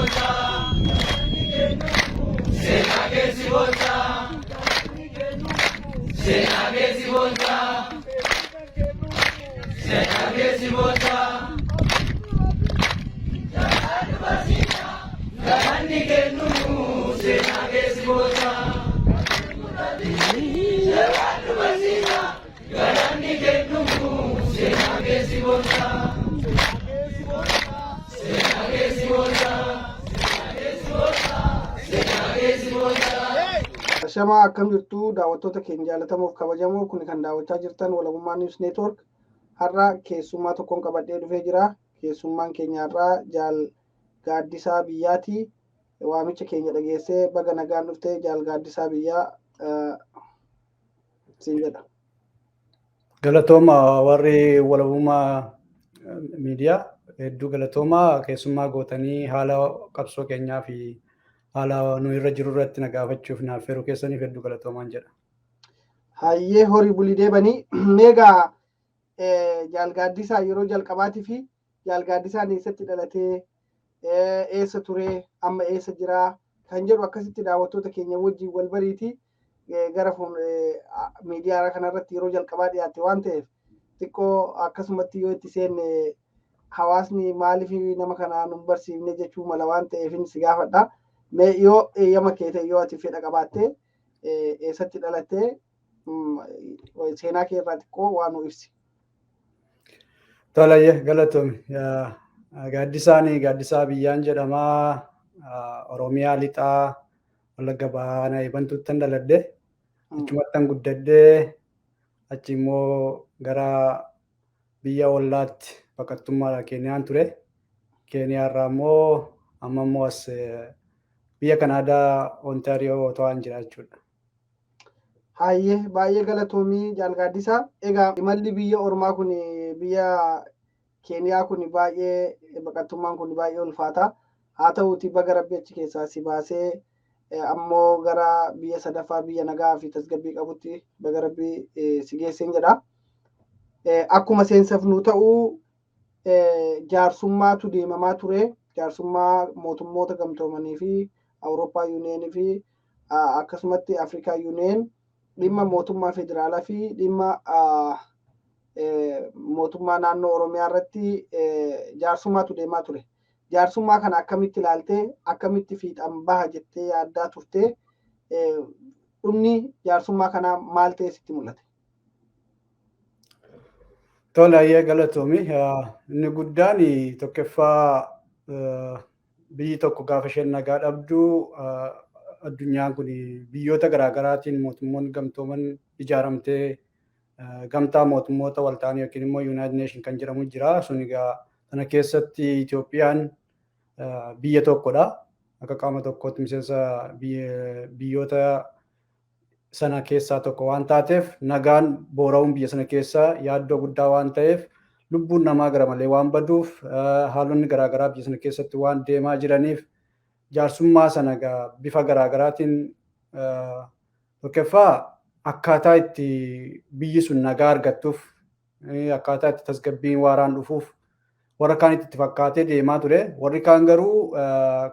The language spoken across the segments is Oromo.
boonsaa. Seenaa keessi boonsaa. Seenaa keessi boonsaa. Seenaa keessi boonsaa. Galanni kennu seenaa keessi boonsaa. Jabaadhu barsiisaa. Galanni kennu seenaa keessi boonsaa. Seenaa keessi boonsaa. Seenaa keessi boonsaa. Ashamaa, akkam jirtu daawwattoota keenya jaallatamoof kabajamoo? Kun kan daawwachaa jirtan Walabummaa News Network. Har'a keessummaa tokkoon qabadhee dhufee jira. Keessummaan keenya har'aa Jaal Gaaddisaa Biyyaati. Waamicha keenya dhageessee baga nagaan dhuftee, Jaal Gaaddisaa Biyyaa, siin jedha. Galatooma warri Walabummaa Miidiyaa, hedduu galatooma. Keessummaa gootanii haala qabsoo keenyaa fi haala nu irra jiru irratti na gaafachuuf naaf feeruu keessaniif hedduu galatoomaan jedha. Hayyee, horii bulii deebanii. Meegaa, Jaal Gaaddisaa, yeroo jalqabaatii fi Jaal Gaaddisaan eessatti dhalatee, eessa ture, amma eessa jiraa kan jedhu akkasitti daawwattoota keenya wajjin wal bariiti. Gara miidiyaa kanarratti yeroo jalqabaa dhiyaatte waan ta'eef, xiqqoo akkasumatti yoo itti seenne hawaasni maaliif nama kanaa nu barsiifne jechuu mala waan ta'eef si gaafadha. Mee yoo eeyyama kee ta'e, yoo ati fedha qabaatte, eessatti dhalattee, seenaa kee irraa xiqqoo waa nu ibsi. Tolayye, galatoomi. Gaaddisaan Gaaddisaa Biyyaan jedhamaa. Oromiyaa Lixaa, Wallagga Bahaa, Eebantuuttan dhaladhe. Achumattan guddadhee, achi immoo gara biyya ollaatti baqattummaadhaan Keeniyaan ture. Keeniyaarraa immoo amma immoo as biyya Kanaadaa, Ontaariyoo Otawaan jira jechuudha. Hayyee, baay'ee galatoomii, Jaal Gaaddisaa. Egaa imalli biyya ormaa kun, biyya Keeniyaa kun baay'ee, baqattummaan kun baay'ee ulfaata. Haa ta'uuti baga Rabbi achi keessaa si baasee, ammoo gara biyya sadaffaa, biyya nagaa fi tasgabbii qabutti baga Rabbi si geesseen jedha. Akkuma seensaaf nu ta'u, jaarsummaatu deemamaa ture. Jaarsummaa mootummoota gamtoomanii fi Awurooppaa Union fi akkasumatti Afrikaa Union dhimma mootummaa federaalaa fi dhimma mootummaa naannoo Oromiyaa irratti jaarsummaatu deemaa ture. Jaarsummaa kana akkamitti ilaaltee, akkamitti fiixan baha jettee yaaddaa turte? Dhumni jaarsummaa kanaa maal ta'e sitti mul'ate? Tole, ayyee, galatoomi. Inni guddaan tokkoffaa, biyyi tokko gaafa isheen nagaa dhabdu, addunyaan kun biyyoota garaagaraatiin mootummoonni gamtooman ijaaramtee, gamtaa mootummoota walta'anii yookiin immoo United Nation kan jedhamu jira. Sun egaa sana keessatti Itoophiyaan biyya tokkodha. Akka qaama tokkootti miseensa biyyoota sana keessaa tokko waan taateef, nagaan boora'uun biyya sana keessa yaaddoo guddaa waan ta'eef, lubbuun namaa gara malee waan baduuf, haalonni garaagaraa biyya sana keessatti waan deemaa jiraniif, jaarsummaa sana bifa garaagaraatiin tokkoffaa akkaataa itti biyyi sun nagaa argattuuf, akkaataa itti tasgabbiin waaraan dhufuuf warra kaanitti itti fakkaatee deemaa ture. Warri kaan garuu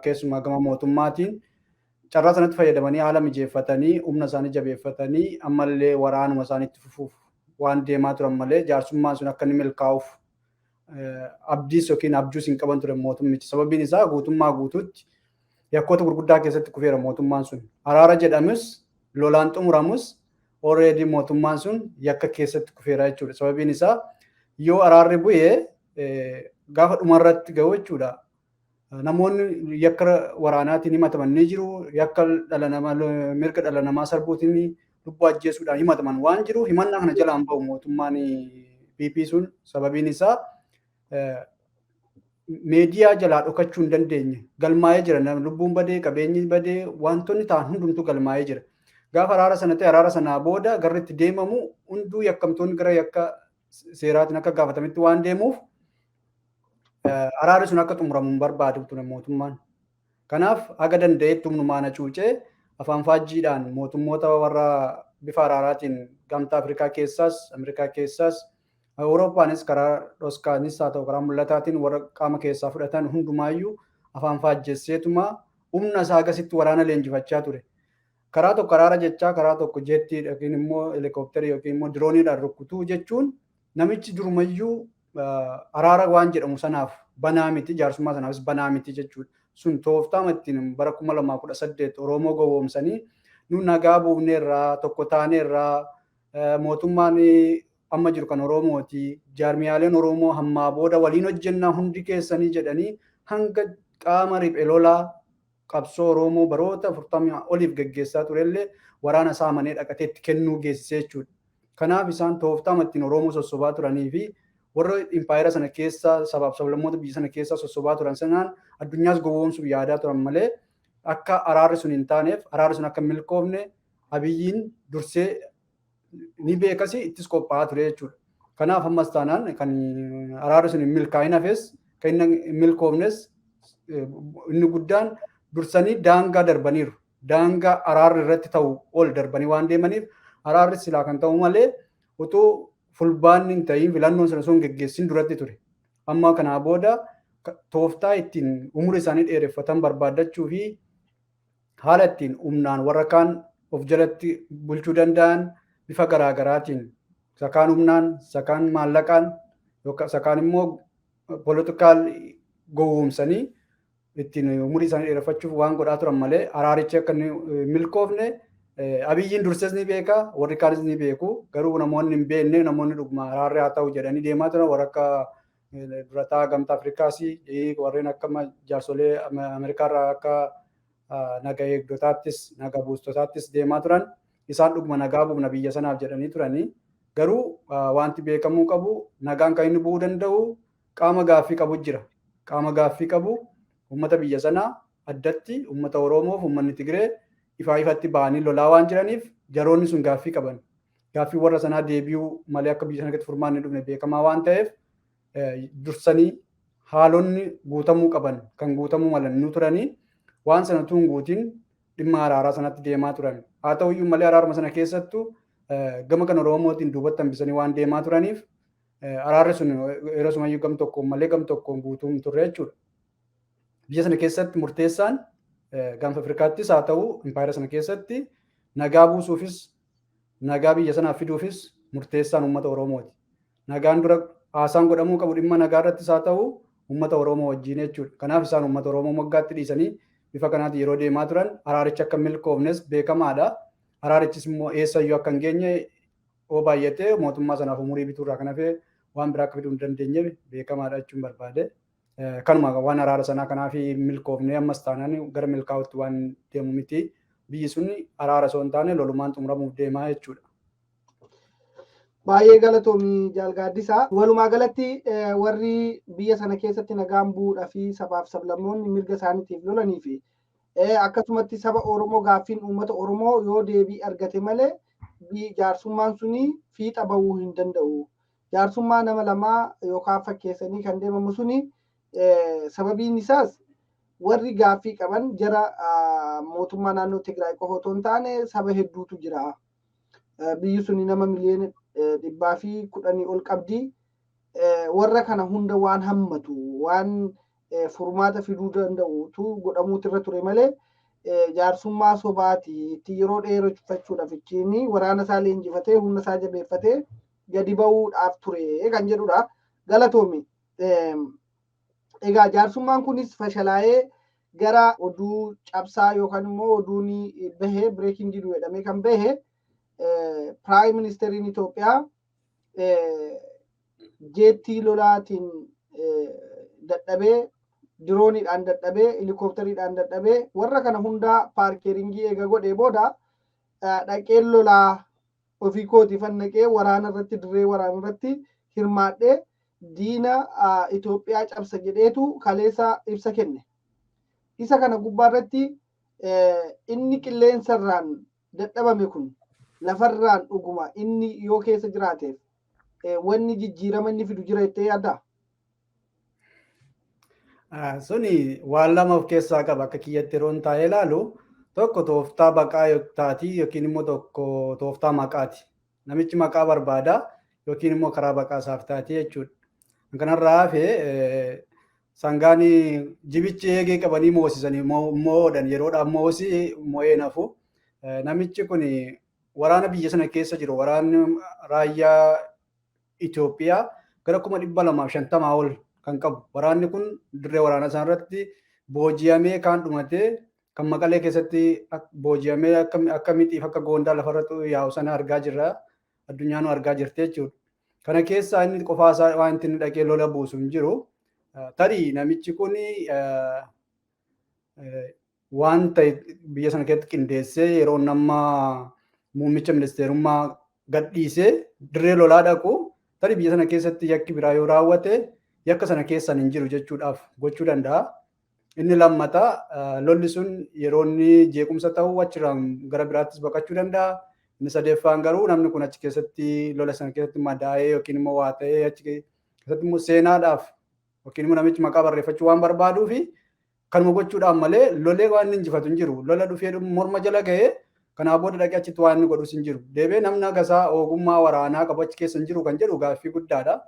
keessumaa gama mootummaatiin carraa sanatti fayyadamanii, haala mijeeffatanii, humna isaanii jabeeffatanii, ammallee waraanuma isaaniitti fufuuf waan deemaa turan malee, jaarsummaan sun akka inni milkaa'uuf abdiis yookiin abjuus hin qaban ture mootummichi. Sababiin isaa guutummaa guutuutti yakkoota gurguddaa keessatti kufeera mootummaan sun. Araara jedhamus, lolaan xumuramus, already mootummaan sun yakka keessatti kufeera jechuudha. Sababiin isaa yoo araarri bu'ee gaafa dhumarratti ga'u jechuudha. Namoonni yakka waraanaatiin himataman ni jiru. Yakka dhala namaa, mirga dhala namaa sarbuutiin, lubbuu ajjeesuudhaan himataman waan jiru, himannaa kana jalaan ba'u mootummaan PP sun. Sababiin isaa meediyaa jalaa dhokachuu hin dandeenye. Galmaa'ee jira. Lubbuun badee, qabeenyi badee, wantoonni ta'an hundumtuu galmaa'ee jira. Gaafa araara sana ta'e, araara sanaa booda garri itti deemamu hunduu yakkamtoonni gara yakka seeraatiin akka gaafatamitti waan deemuuf, araarri sun akka xumuramu hin barbaadu ture mootummaan. Kanaaf haga danda'etti humnumaan hacuucee, afaan faajjiidhaan mootummoota warra bifa araaraatiin Gamtaa Afrikaa keessaas, Ameerikaa keessaas, Awurooppaanis karaa dhoskaanis haa ta'u karaa mul'ataatiin warra qaama keessaa fudhatan hundumaayyuu afaan faajjesseetuma humna isaa agasitti waraana leenjifachaa ture. Karaa tokko araara jechaa, karaa tokko jeettii yookiin immoo helikoophtarii yookiin immoo dirooniidhaan rukkutuu jechuun, namichi durumayyuu araara waan jedhamu sanaaf banaa miti, jaarsummaa sanaafis banaa miti jechuudha. Sun tooftaa ittiin bara 2018 Oromoo gowwoomsanii, nu nagaa buufneerraa, tokko taaneerraa, mootummaan amma jiru kan Oromooti, jaarmiyaaleen Oromoo hammaa booda waliin hojjennaa hundi keessanii jedhanii, hanga qaama riphee lolaa qabsoo Oromoo baroota 40 oliif geggeessaa turellee waraana isaa amanee dhaqatee itti kennuu geessisee jechuudha. Kanaaf isaan tooftaa ittiin Oromoo sossobaa turanii fi warra impaayera sana keessa, sabaaf sablammoota biyya sana keessa sossobaa turan sanaan addunyaas gowwoomsuuf yaadaa turan malee, akka araarri sun hin taaneef, araarri sun akka hin milkoofne Abiyyiin dursee ni beekasi, ittis qophaa'aa ture jechuudha. Kanaaf ammas taanaan kan araarri sun hin milkaa'in hafes, kan inni hin milkoofnes, inni guddaan dursanii daangaa darbaniiru. Daangaa araarri irratti ta'u ol darbanii waan deemaniif, araarri silaa kan ta'u malee utuu Fulbaanni hin ta'iin, filannoon sana sun geggeessin duratti ture. Amma kanaa booda tooftaa ittiin umurii isaanii dheereffatan barbaaddachuu fi haala ittiin humnaan warra kaan of jalatti bulchuu danda'an bifa garaagaraatiin, sakaan humnaan, sakaan maallaqaan, sakaan immoo political gowwoomsanii ittiin umurii isaanii dheereffachuuf waan godhaa turan malee, araarichi akka inni milkoofne Abiyyiin durses ni beeka, warri kaanis ni beeku. Garuu namoonni hin beekne, namoonni dhuguma araarri haa ta'u jedhanii deemaa turan, warra akka durataa Gamtaa Afrikaas, warreen akka jaarsolee Ameerikaarraa akka naga eegdotaattis naga buustotaattis deemaa turan, isaan dhuguma nagaa buufna biyya sanaaf jedhanii turanii. Garuu wanti beekamuu qabu, nagaan kan inni bu'uu danda'u qaama gaaffii qabu jira. Qaama gaaffii qabu uummata biyya sanaa, addatti uummata Oromoof uummanni Tigree ifaa ifatti ba'anii lolaa waan jiraniif, jaroonni sun gaaffii qaban. Gaaffii warra sanaa deebi'uu malee akka biyya sana keessatti furmaanni dhufne beekamaa waan ta'eef, dursanii haalonni guutamuu qaban kan guutamuu malan nu turanii, waan sana utuu hin guutiin dhimma araaraa sanatti deemaa turan. Haa ta'uyyuu malee araaruma sana keessattuu gama kan Oromootiin duubatti hambisanii waan deemaa turaniif, araarri sun yeroo sumayyuu gam tokkoon malee gam tokkoon guutuu hin turre jechuudha. Biyya sana keessatti murteessaan, Gaanfa Afrikaattis haa ta'u impaayera sana keessatti, nagaa buusuufis nagaa biyya sanaaf fiduufis murteessaan uummata Oromooti. Nagaan dura haasaan godhamuu qabu dhimma nagaa irrattis haa ta'u uummata Oromoo wajjin jechuudha. Kanaaf isaan uummata Oromoo moggaatti dhiisanii bifa kanaatiin yeroo deemaa turan, araarichi akka milkoofnes beekamaadha. Araarichis immoo eessayyuu akka hin geenye, oo baay'atee mootummaa sanaaf umurii bituurraa kan hafe waan biraa akka fiduu hin dandeenye beekamaadha jechuun barbaade. Kanuma waan araara sanaa kanaaf milkoofne, ammas taanaan gara milkaa'utti waan deemu miti. Biyyi sun araara osoo hin taane lolumaan xumuramuuf deemaa jechuudha. Baay'ee galatoomii, Jaal Gaaddisaa. Walumaa galatti warri biyya sana keessatti nagaan bu'uudhaa fi sabaaf sablammoonni mirga isaaniitiif lolanii fi akkasumatti saba Oromoo, gaaffiin uummata Oromoo yoo deebii argate malee jaarsummaan suni fiixa bahuu hin danda'u. Jaarsummaa nama lamaa yookaan fakkeessanii kan deemamu suni, sababiin isaas warri gaaffii qaban jara mootummaa naannoo Tigraay qofa otoo hin taane saba hedduutu jira. Biyyi suni nama miliyoona 110 ol qabdi. Warra kana hunda waan hammatu, waan furmaata fiduu danda'utu godhamuutu irra ture malee, jaarsummaa sobaati itti yeroo dheereffachuudhaaf ittiin waraana isaa leenjifatee, humna isaa jabeeffatee gadi ba'uudhaaf ture kan jedhudha. Galatoomi. Egaa jaarsummaan kunis fashalaa'ee gara oduu cabsaa yookaan immoo oduun bahee, breaking news jedhamee kan bahe, Prime Ministeriin Itoophiyaa jeettii lolaatiin dadhabee, dirooniidhaan dadhabee, helikooftariidhaan dadhabee, warra kana hundaa parking eega godhee booda, dhaqee lolaa ofii kootii fannaqee waraana irratti, dirree waraana irratti hirmaadhee diina Itoophiyaa cabsa jedheetu kaleessa ibsa kenne. Isa kana gubbaa irratti inni qilleensarraan dadhabame kun lafarraan dhuguma inni yoo keessa jiraateef wanni jijjiirama inni fidu jira jettee yaaddaa? Suni waan lama of keessaa qaba akka kiyyatti yeroo taa'ee ilaalu. Tokko tooftaa baqaa taatii yookiin immoo tokko tooftaa maqaati. Namichi maqaa barbaada yookiin immoo karaa baqaa isaaf taatii jechuudha. Kanarraa hafee Sangaan jibichi eegee qabanii moosisanii mo'oodhan yeroodhaaf moosii mo'ee nafu. Namichi kun waraana biyya sana keessa jiru, waraanni raayyaa Itoophiyaa gara 250,000 ol kan qabu. Waraanni kun dirree waraanaa isaan irratti booji'amee kaan dhumatee, kan Maqalee keessatti booji'amee akka mixiif akka goondaa lafarratti yaa'u sana argaa jirra. Addunyaan argaa jirti jechuudha. Kana keessaa inni qofaa isaa waan inni dhaqee lola buusu hin jiru. Tarii namichi kun waan ta'e biyya sana keessatti qindeessee yeroo nama muummicha ministeerummaa gadhiisee dirree lolaa dhaqu, tarii biyya sana keessatti yakki biraa yoo raawwate yakka sana keessan hin jiru jechuudhaaf gochuu danda'a. Inni lammataa, lolli sun yeroo inni jeequmsa ta'u achirraan gara biraattis baqachuu danda'a. Inni sadeeffaan garuu namni kun achi keessatti lola sana keessatti madaa'ee yookiin immoo waa ta'ee achi keessatti immoo seenaadhaaf yookiin immoo namichi maqaa barreeffachuu waan barbaaduu fi kanuma gochuudhaan malee lolee waan inni injifatu hin jiru. Lola dhufee morma jala ga'ee kanaa booda dhaqee achitti waan inni godhus hin jiru. Deebi'ee namni agasaa ogummaa waraanaa qabu achi keessa hin jiru kan jedhu gaaffii guddaadha.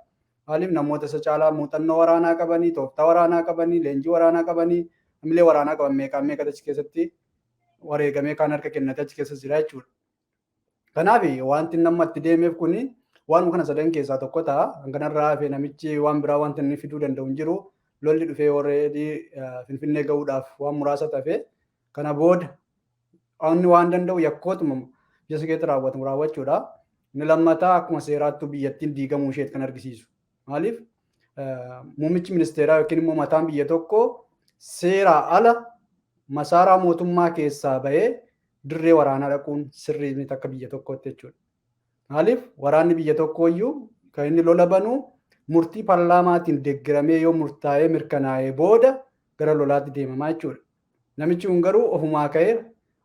Maaliif, namoota isa caalaa muuxannoo waraanaa qabanii, tooftaa waraanaa qabanii, leenjii waraanaa qabanii, hamilee waraanaa qaban meeqaan meeqatu achi keessatti wareegamee kaan harka kennate achi keessa jira jechuudha. Kanaaf wanti nama itti deemeef kuni waanuma kana sadan keessaa tokko ta'a. Kan kanarraa hafe namichi waan biraa wanta inni fiduu danda'u hin jiru. Lolli dhufee already Finfinnee gahuudhaaf waan muraasa tafe. Kana booda inni waan danda'u yakkootuma biyya keessatti raawwatamu raawwachuudha. Inni lammataa, akkuma seeraattuu biyyattiin diigamuu isheet kan argisiisu. Maaliif, muummichi ministeeraa yookiin immoo mataan biyya tokkoo seeraa ala masaaraa mootummaa keessaa bahee dirree waraanaa dhaquun sirrii miti akka biyya tokkootti jechuudha. Maaliif, waraanni biyya tokkoo iyyuu kan inni lola banu murtii paarlaamaatiin deeggaramee yoo murtaa'ee mirkanaa'ee booda gara lolaatti deemamaa jechuudha. Namichi kun garuu ofumaa ka'ee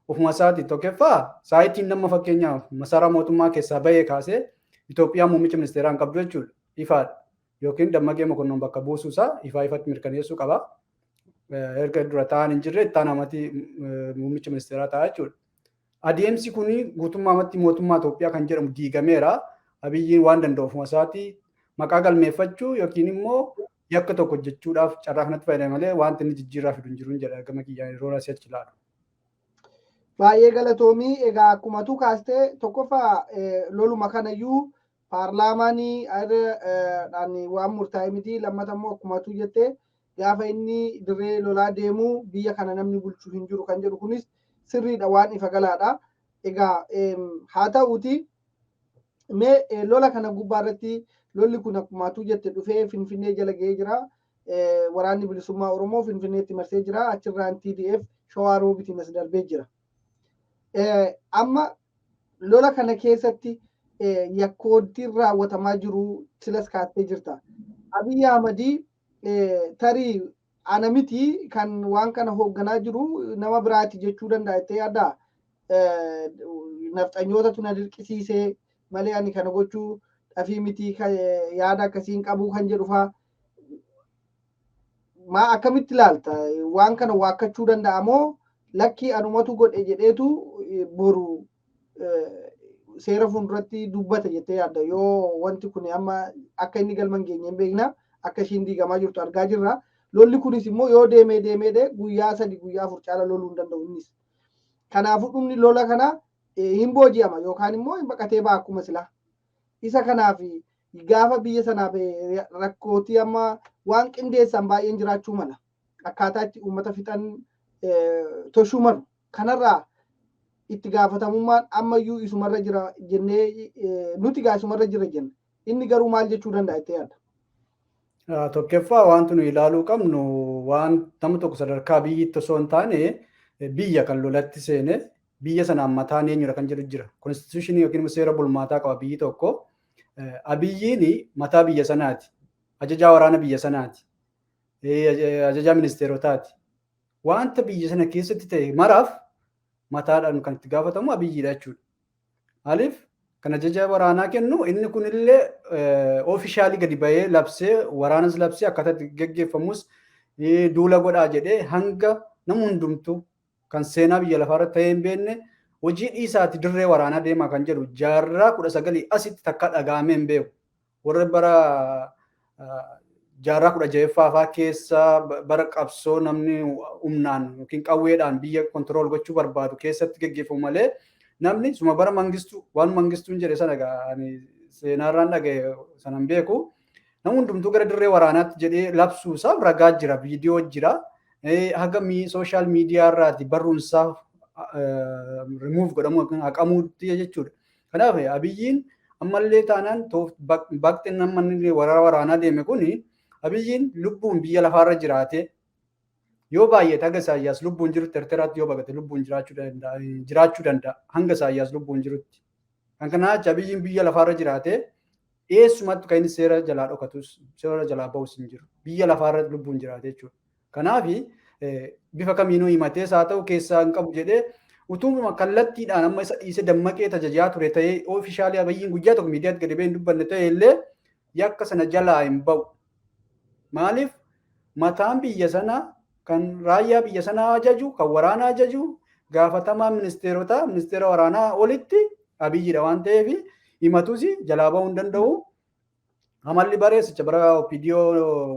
ofuma isaatii tokkoffaa saayitiin nama fakkeenyaaf masaraa mootummaa keessaa bahee kaasee Itoophiyaan muummicha ministeeraa hin qabdu jechuudha. Ifaadha. Yookiin Dammaqee Mokonnon bakka buusuu isaa ifaa ifatti mirkaneessuu qaba. Erga dura ta'an hin jirre itti aanamati muummicha ministeeraa ta'a jechuudha. Adeemsi kun guutummaamatti mootummaa Itoophiyaa kan jedhamu diigameera. Abiyyiin waan danda'u ofuma isaatii maqaa galmeeffachuu yookiin immoo yakka tokko hojjechuudhaaf carraa kanatti fayyadame malee wanti inni jijjiirraa fidu hin jiru jedha gama kiyyaan yeroo asii achi ilaalu. Baay'ee galatoomii. Egaa akkuma tu kaastee, tokkoffaa loluma kanayyuu paarlaamaan waan murtaa'e miti. Lammata immoo akkuma tu jettee gaafa inni dirree lolaa deemu biyya kana namni bulchu hin jiru kan jedhu kunis sirriidha, waan ifa galaadha. Egaa haa ta'uuti, mee lola kana gubbaa irratti lolli kun akkuma tu jette dhufee Finfinnee jala ga'ee jira. Waraanni Bilisummaa Oromoo Finfinneetti marsee jira. Achirraan TDF Shawaa Roobitiin as darbee jira. Amma lola kana keessatti yakkoottiin raawwatamaa jiru silas kaastee jirta. Abiyyi Ahmadii tarii ana miti kan waan kana hoogganaa jiru, nama biraati jechuu danda'a jettee yaaddaa? Nafxanyootatu na dirqisiisee malee ani kana gochuu dhafii miti, yaada akkasiin qabu kan jedhu faa maa akkamitti ilaalta? Waan kana waakkachuu danda'a moo lakkii anumatu godhe jedheetu boru seera fuulduratti dubbata jettee yaadda? Yoo wanti kun amma akka inni galma hin geenye hin beekna, akka ishiin diigamaa jirtu argaa jirra. Lolli kunis immoo yoo deemee deemee guyyaa 3, guyyaa 4 caala loluu hin danda'u innis. Kanaafuu dhumni lola kana hin booji'ama yookaan immoo hin baqatee ba'a akkuma silaa. Isa kanaaf gaafa biyya sanaaf rakkootii amma waan qindeessan baay'een jiraachuu mala. Akkaataa itti uummata fixan toshuu malu. Kanarraa itti gaafatamummaan ammayyuu isumarra jira jennee nuti gaa isumarra jira jenna. Inni garuu maal jechuu danda'a jettee yaadda? Tokkoffaa, wanti nuyi ilaaluu qabnu waan nama tokko sadarkaa biyyitti osoo hin taane biyya kan lolatti seene biyya sanaan mataan eenyudha kan jedhu jira. Constitution yookiin seera bulmaataa qaba biyyi tokko. Abiyyiin mataa biyya sanaati. Ajajaa waraana biyya sanaati. Ajajaa ministeerotaati. Wanta biyya sana keessatti ta'e maraaf mataadhaan kan itti gaafatamu Abiyyiidha jechuudha. Maaliif, kan ajaja waraanaa kennu inni kunillee officially gadi bahee labsee, waraanas labsee, akkaataa itti geggeeffamus duula godhaa jedhee hanga nama hundumtuu kan seenaa biyya lafaarra ta'ee hin beekne hojii dhiisaati dirree waraanaa deemaa kan jedhu jaarraa 19 asitti takka dhagahamee hin beeku. Warra bara Jaarraa 16ffaa fa'aa keessa bara qabsoo namni humnaan yookiin qawweedhaan biyya control gochuu barbaadu keessatti geggeeffamu malee, namni suma bara Mangistuu, waan Mangistuun jedhe sana ani seenaarraan dhagaye sanan beeku, namni hundumtuu gara dirree waraanaatti jedhee labsuusaaf ragaa jira, viidiyoo jira. Haga social media irraati barruunsaa rimuuf godhamu, haqamuutti jechuudha. Kanaaf Abiyyiin ammallee taanaan baqxin amma inni waraanaa deeme kuni, Abiyyiin lubbuun biyya lafaarra jiraate, yoo baay'ate hanga Isaayyaas lubbuun jirutti Erteraatti yoo baqate lubbuun jiraachuu danda'a hanga Isaayyaas lubbuun jirutti. Kan kanaa achi Abiyyiin biyya lafaarra jiraate eessumatti kan inni seera jalaa dhokatus, seera jalaa bahus hin jiru. Biyya lafaarra lubbuun jiraate jechuudha. Kanaaf bifa kamiinuu himatees haa ta'u, keessaa hin qabu jedhee utuu kallattiidhaan amma isa dhiisee dammaqee tajajaa ture ta'ee, officially Abiyyiin guyyaa tokko miidiyaatti gadi ba'ee hin dubbanne ta'e illee, yakka sana jalaa hin ba'u. Maaliif? Mataan biyya sanaa, kan raayyaa biyya sanaa ajaju, kan waraanaa ajaju, gaafatamaa ministeerotaa, ministeera waraanaa olitti Abiyyidha waan ta'eef, himatus jalaa ba'uu hin danda'u. Amalli bareessicha bara OPDO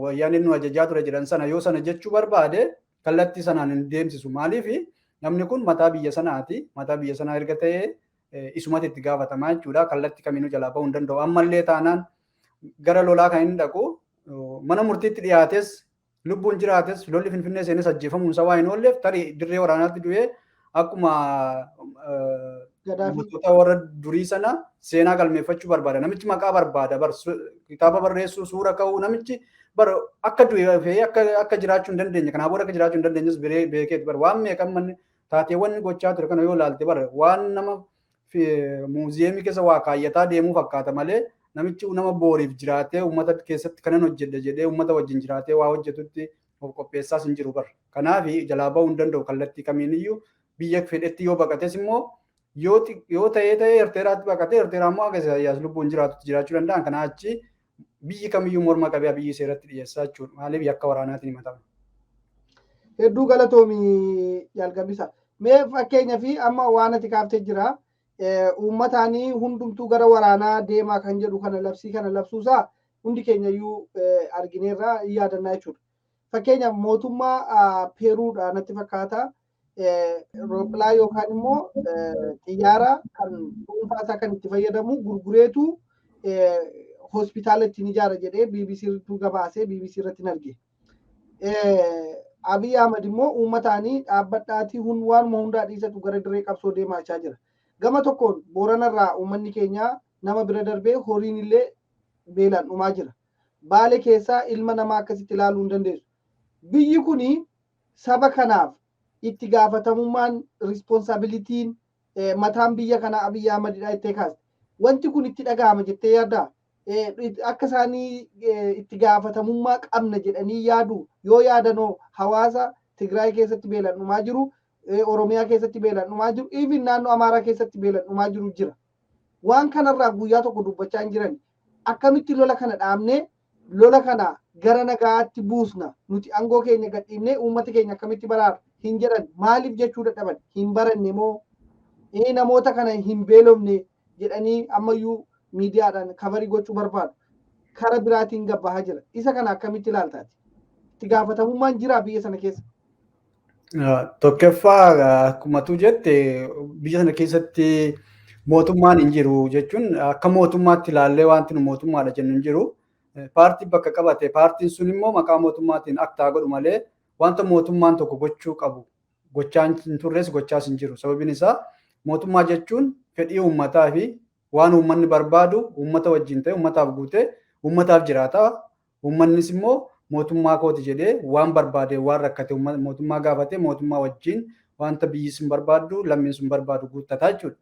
wayyaaneen nu ajajaa ture jedhan sana yoo sana jechuu barbaade, kallattii sanaan hin deemsisu. Maaliif? Namni kun mataa biyya sanaati. Mataa biyya sanaa erga ta'ee isumatti itti gaafatamaa jechuudha. Kallattii kamiinuu jalaa ba'uu hin danda'u. Ammallee taanaan gara lolaa kan inni dhaqu, mana murtiitti dhiyaates, lubbuun jiraates, lolli Finfinnee seenes, ajjeefamuun isaa waa hin oolleef, tarii dirree waraanaatti du'ee akkuma mootota warra durii sana seenaa galmeeffachuu barbaada. Namichi maqaa barbaada, bar kitaaba barreessuu, suura ka'uu, namichi bar akka du'e akka jiraachuu hin dandeenye, kanaa booda akka jiraachuu hin dandeenyes beekeeti bar. Waan meeqan manni taateewwan gochaa ture kana yoo ilaalte, bar waan nama muuziyeemii keessa waa kaayyataa deemuu fakkaata malee, namichi nama booriif jiraatee, uummata keessatti kanan hojjedhe jedhee, uummata wajjin jiraatee waa hojjetutti of qopheessaas hin jiru bar. Kanaaf jalaa bahuu hin danda'u kallattii kamiiniyyuu. Biyya fedhetti yoo baqates immoo, yoo ta'ee ta'ee Erteraatti baqatee, Erteraa immoo haga Isaayyaas lubbuun jiraatutti jiraachuu danda'an. Kanaa achi biyyi kamiyyuu morma qabee Biyyi seeratti dhiyeessaa jechuudha. Maaliif? Yakka waraanaatiin himatama. Hedduu galatoomi, Jaalgabisa. Mee fakkeenyaa fi amma waan ati kaaftee jira. Uummataanii hundumtuu gara waraanaa deemaa kan jedhu kana, labsii kana labsuusaa hundi keenya iyyuu argineerra, yaadannaa jechuudha. Fakkeenyaaf mootummaa Peeruudha natti fakkaata. Rooppilaa yookaan immoo xiyyaara kan dhuunfaa isaa kan itti fayyadamu gurgureetu hospitaala ittiin ijaara jedhee BBC gabaasee, BBC irratti arge. Abiy Ahmad immoo uummataanii dhaabbadhaatii waanuma hundaa dhiisatu gara dirree qabsoo deemaa jira. Gama tokkoon Booranarraa uummanni keenya nama bira darbee horiin illee beelaan dhumaa jira. Baale keessaa ilma namaa akkasitti ilaaluu hin dandeessu. Biyyi kuni saba kanaaf itti gaafatamummaan, responsibilityn, mataan biyya kanaa Abiy Ahmadidha jettee kaaste. Wanti kun itti dhaga'ama jettee yaaddaa? Akka isaanii itti gaafatamummaa qabna jedhanii yaadu? Yoo yaadanoo, hawaasa Tigraay keessatti beelaan dhumaa jiru, Oromiyaa keessatti beelaan dhumaa jiru, even naannoo Amaaraa keessatti beelaan dhumaa jiru jira. Waan kanarraa guyyaa tokko dubbachaa hin jiran. Akkamitti lola kana dhaabnee, lola kana gara nagaatti buusna, nuti aangoo keenya gadhiifnee uummata keenya akkamitti baraara hin jedhan? Maaliif jechuu dadhaban? Hin baranne moo namoota kana hin beelofne jedhanii ammayyuu miidiyaadhaan cover gochuu barbaadu? Kara biraatiin gabbahaa jira. Isa kana akkamitti ilaaltaati? Itti gaafatamummaan jira biyya sana keessa? Tokkoffaa, akkuma tu jette, biyya sana keessatti mootummaan hin jiru jechuun, akka mootummaatti ilaallee wanti nu mootummaadha jennu hin jiru. Paartii bakka qabate, paartiin sun immoo maqaa mootummaatiin aktaa godhu malee, wanta mootummaan tokko gochuu qabu gochaa hin turres, gochaas hin jiru. Sababiin isaa mootummaa jechuun fedhii uummataa fi waan uummanni barbaadu uummata wajjin ta'e uummataaf guutee uummataaf jiraata. Uummannis immoo mootummaa kooti jedhee waan barbaade, waan rakkate mootummaa gaafate, mootummaa wajjin wanta biyyi sun barbaaddu, lammiin sun barbaadu guuttataa jechuudha.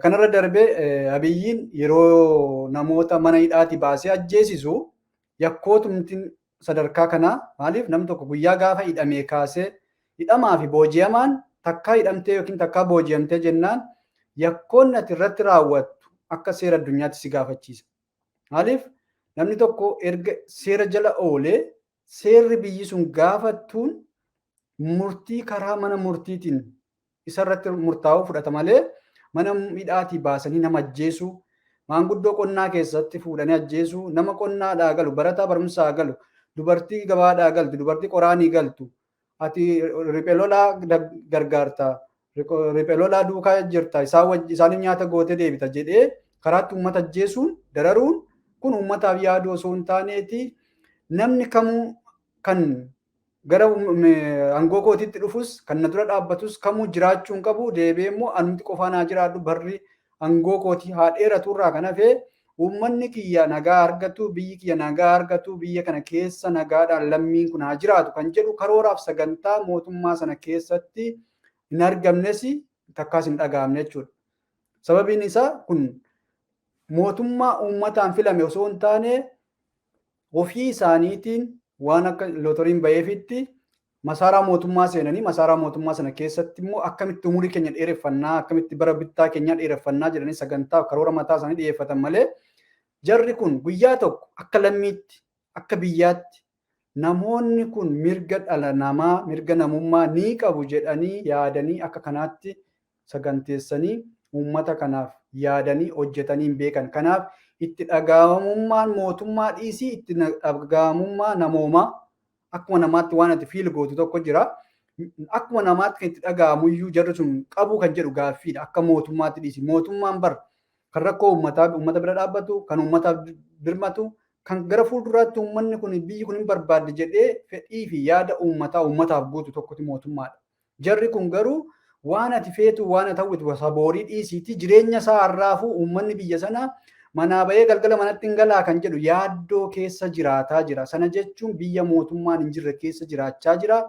Kanarra darbee Abiyyiin yeroo namoota mana hidhaatii baasee ajjeesisu, yakkootumti sadarkaa kanaa, maaliif namni tokko guyyaa gaafa hidhamee kaasee, hidhamaa fi booji'amaan takkaa hidhamtee yookiin takkaa booji'amtee jennaan, yakkoonni ati irratti raawwattu akka seera addunyaatti si gaafachiisa. Maaliif? Namni tokko erga seera jala oolee, seerri biyyi sun gaafattuun murtii karaa mana murtiitiin isarratti murtaa'uu fudhata malee, mana hidhaatii baasanii nama ajjeesuu, Maanguddoo qonnaa keessatti fuudhanii ajjeesuu, nama qonnaadhaa galu, barataa barumsaa galu, dubartii gabaadhaa galtu, dubartii qoraanii galtu, ati riphee lolaa gargaarta, riphee lolaa duukaa jirta, isaaniif nyaata gootee deebita jedhee karaatti uummata ajjeesuun, dararuun kun uummataaf yaaduu osoo hin taaneeti. Namni kamuu kan gara aangoo kootiitti dhufus, kan na dura dhaabbatus kamuu jiraachuu hin qabu, deebi'ee immoo anumti qofaan haa jiraadhu, barri aangoo kootii haa dheeratu irraa kan hafe uummanni kiyya nagaa argatu, biyyi kiyya nagaa argatu, biyya kana keessa nagaadhaan lammiin kun haa jiraatu kan jedhu karooraaf sagantaa mootummaa sana keessatti hin argamnes, takkaas hin dhaga'amne jechuudha. Sababiin isaa kun mootummaa uummataan filame osoo hin taane, ofii isaaniitiin waan akka lootoriin baheefitti masaaraa mootummaa seenanii, masaaraa mootummaa sana keessatti immoo akkamitti umurii keenya dheereffannaa, akkamitti bara bittaa keenyaa dheereffannaa jedhanii sagantaa karoora mataa isaanii dhiyeeffatan malee, jarri kun guyyaa tokko akka lammiitti, akka biyyaatti namoonni kun mirga dhala namaa, mirga namummaa ni qabu jedhanii yaadanii akka kanaatti saganteessanii uummata kanaaf yaadanii hojjetanii hin beekan. Kanaaf itti dhaga'amummaan mootummaa dhiisii, itti dhaga'amummaa namoomaa, akkuma namaatti waan ati feel gootu tokko jira. Akkuma namaatti kan itti dhaga'amuyyuu jarri sun qabu kan jedhu gaaffiidha. Akka mootummaatti dhiisi. Mootummaan bar kan rakkoo uummataa uummata bira dhaabbatu, kan uummataaf birmatu, kan gara fuulduraatti uummanni kun, biyyi kun hin barbaadde jedhee fedhii fi yaada uummataa uummataaf guutu tokkotu mootummaadha. Jarri kun garuu waan ati feetu, waan ati hawwitu, saboorii dhiisiitii, jireenya isaa har'aafuu uummanni biyya sanaa manaa bahee galgala manatti hin galaa kan jedhu yaaddoo keessa jiraataa jira. Sana jechuun biyya mootummaan hin jirre keessa jiraachaa jira.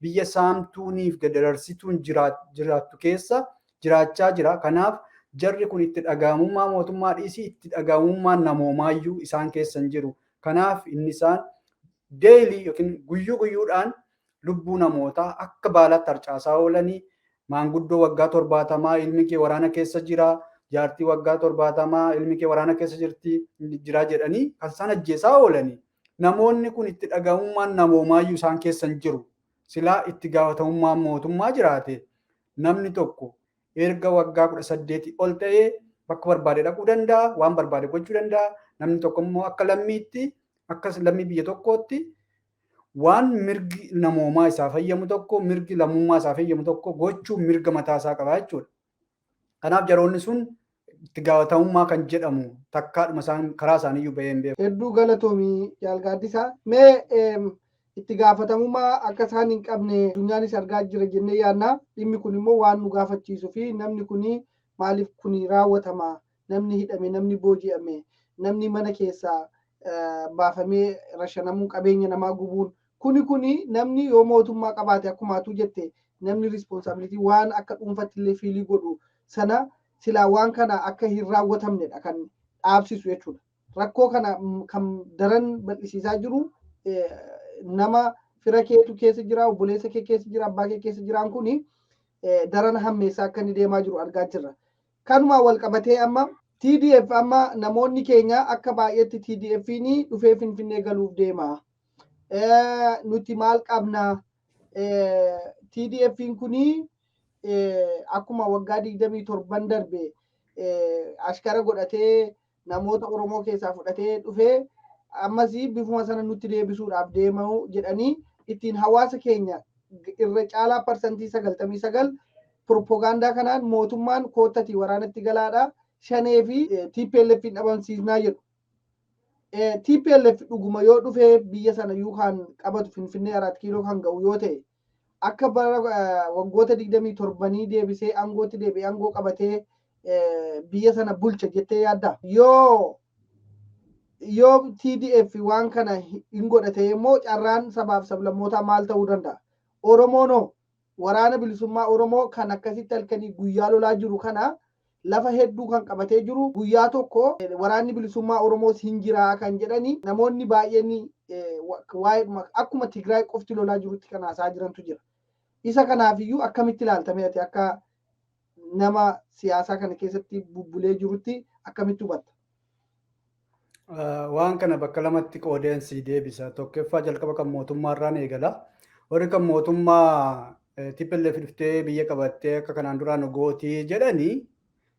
Biyya saamtuuniif dararsituun jiraattu keessa jiraachaa jira. Kanaaf jarri kun itti dhaga'amummaa mootummaa dhiisii, itti dhaga'amummaan namoomaayyuu isaan keessa hin jiru. Kanaaf inni isaan daily yookiin guyyuu guyyuudhaan lubbuu namootaa akka baalaatti harcaasaa oolanii, maanguddoo waggaa 70 ilmi kee waraana keessa jira, jaartii waggaa 70 ilmi kee waraana keessa jirti jira jedhanii kan isaan ajjeesaa oolanii. Namoonni kun itti dhaga'amummaan namoomaayyuu isaan keessa hin jiru. Silaa itti gaafatamummaan mootummaa jiraate, namni tokko erga waggaa 18 ol ta'ee bakka barbaade dhaquu danda'a, waan barbaade gochuu danda'a. Namni tokko immoo akka lammiitti, akka lammii biyya tokkootti waan mirgi namoomaa isaa fayyamu tokko, mirgi lammummaa isaa fayyamu tokko gochuu mirga mataa isaa qaba jechuudha. Kanaaf jaroonni sun itti gaafatamummaa kan jedhamu takkaadhuma isaan karaa isaaniiyyuu bahee hin beeku. Hedduu galatoomii, Jaal Gaaddisaa. Mee itti gaafatamummaa akka isaan hin qabne addunyaanis argaa jira jennee yaadna. Dhimmi kun immoo waan nu gaafachiisuu fi namni kun maaliif kun raawwatama? Namni hidhame, namni booji'ame, namni mana keessaa baafamee rashanamuu, qabeenya namaa gubuun kuni namni yoo mootummaa qabaate, akkuma atuu jette, namni responsibility waan akka dhuunfatti illee feel godhu sana silaa waan kana akka hin raawwatamnedha kan dhaabsisu jechuudha. Rakkoo kana kan daran bal'isiisaa jiru nama fira keetu keessa jira, obboleessa kee keessa jira, abbaa kee keessa jiraan kuni daran hammeessaa akka inni deemaa jiru argaa jirra. Kanuma wal qabatee amma TDF, amma namoonni keenya akka baay'eetti TDF'n dhufee Finfinnee galuuf deema. Nuti maal qabna? TDF'n kuni akkuma waggaa 27 darbe ashkara godhatee namoota Oromoo keessaa fudhatee dhufee ammas bifuma sana nutti deebisuudhaaf deemu jedhanii ittiin hawaasa keenya irra caalaa 99% propagaandaa kanaan mootummaan koottatii waraanatti galaadha, Shanee fi TPLF hin dhabamsiisnaa jedhu. TPLF dhuguma yoo dhufee biyya sana yookaan qabatu, Finfinnee Araat Kiiloo kan ga'u yoo ta'e, akka bara waggoota 27nii deebisee aangootti deebi'ee aangoo qabatee biyya sana bulcha jettee yaadda? Yoo TDF waan kana hin godhate immoo carraan sabaaf sablammootaa maal ta'uu danda'a? Oromoonoo waraana bilisummaa Oromoo kan akkasitti halkanii guyyaa lolaa jiru kana, lafa hedduu kan qabatee jiru, guyyaa tokko waraanni bilisummaa Oromoos hin jiraa kan jedhani namoonni baay'een waa'ee akkuma Tigraay qofti lolaa jirutti kan haasaa jirantu jira. Isa kanaafiyyuu akkamitti ilaaltame? Ati akka nama siyaasaa kana keessatti bubbulee jirutti akkamitti hubatta? Waan kana bakka lamatti qoodeen si deebisa. Tokkoffaa, jalqaba kan mootummaa irraan eegala. Warri kan mootummaa TPLF dhuftee biyya qabattee akka kanaan duraan gootii jedhanii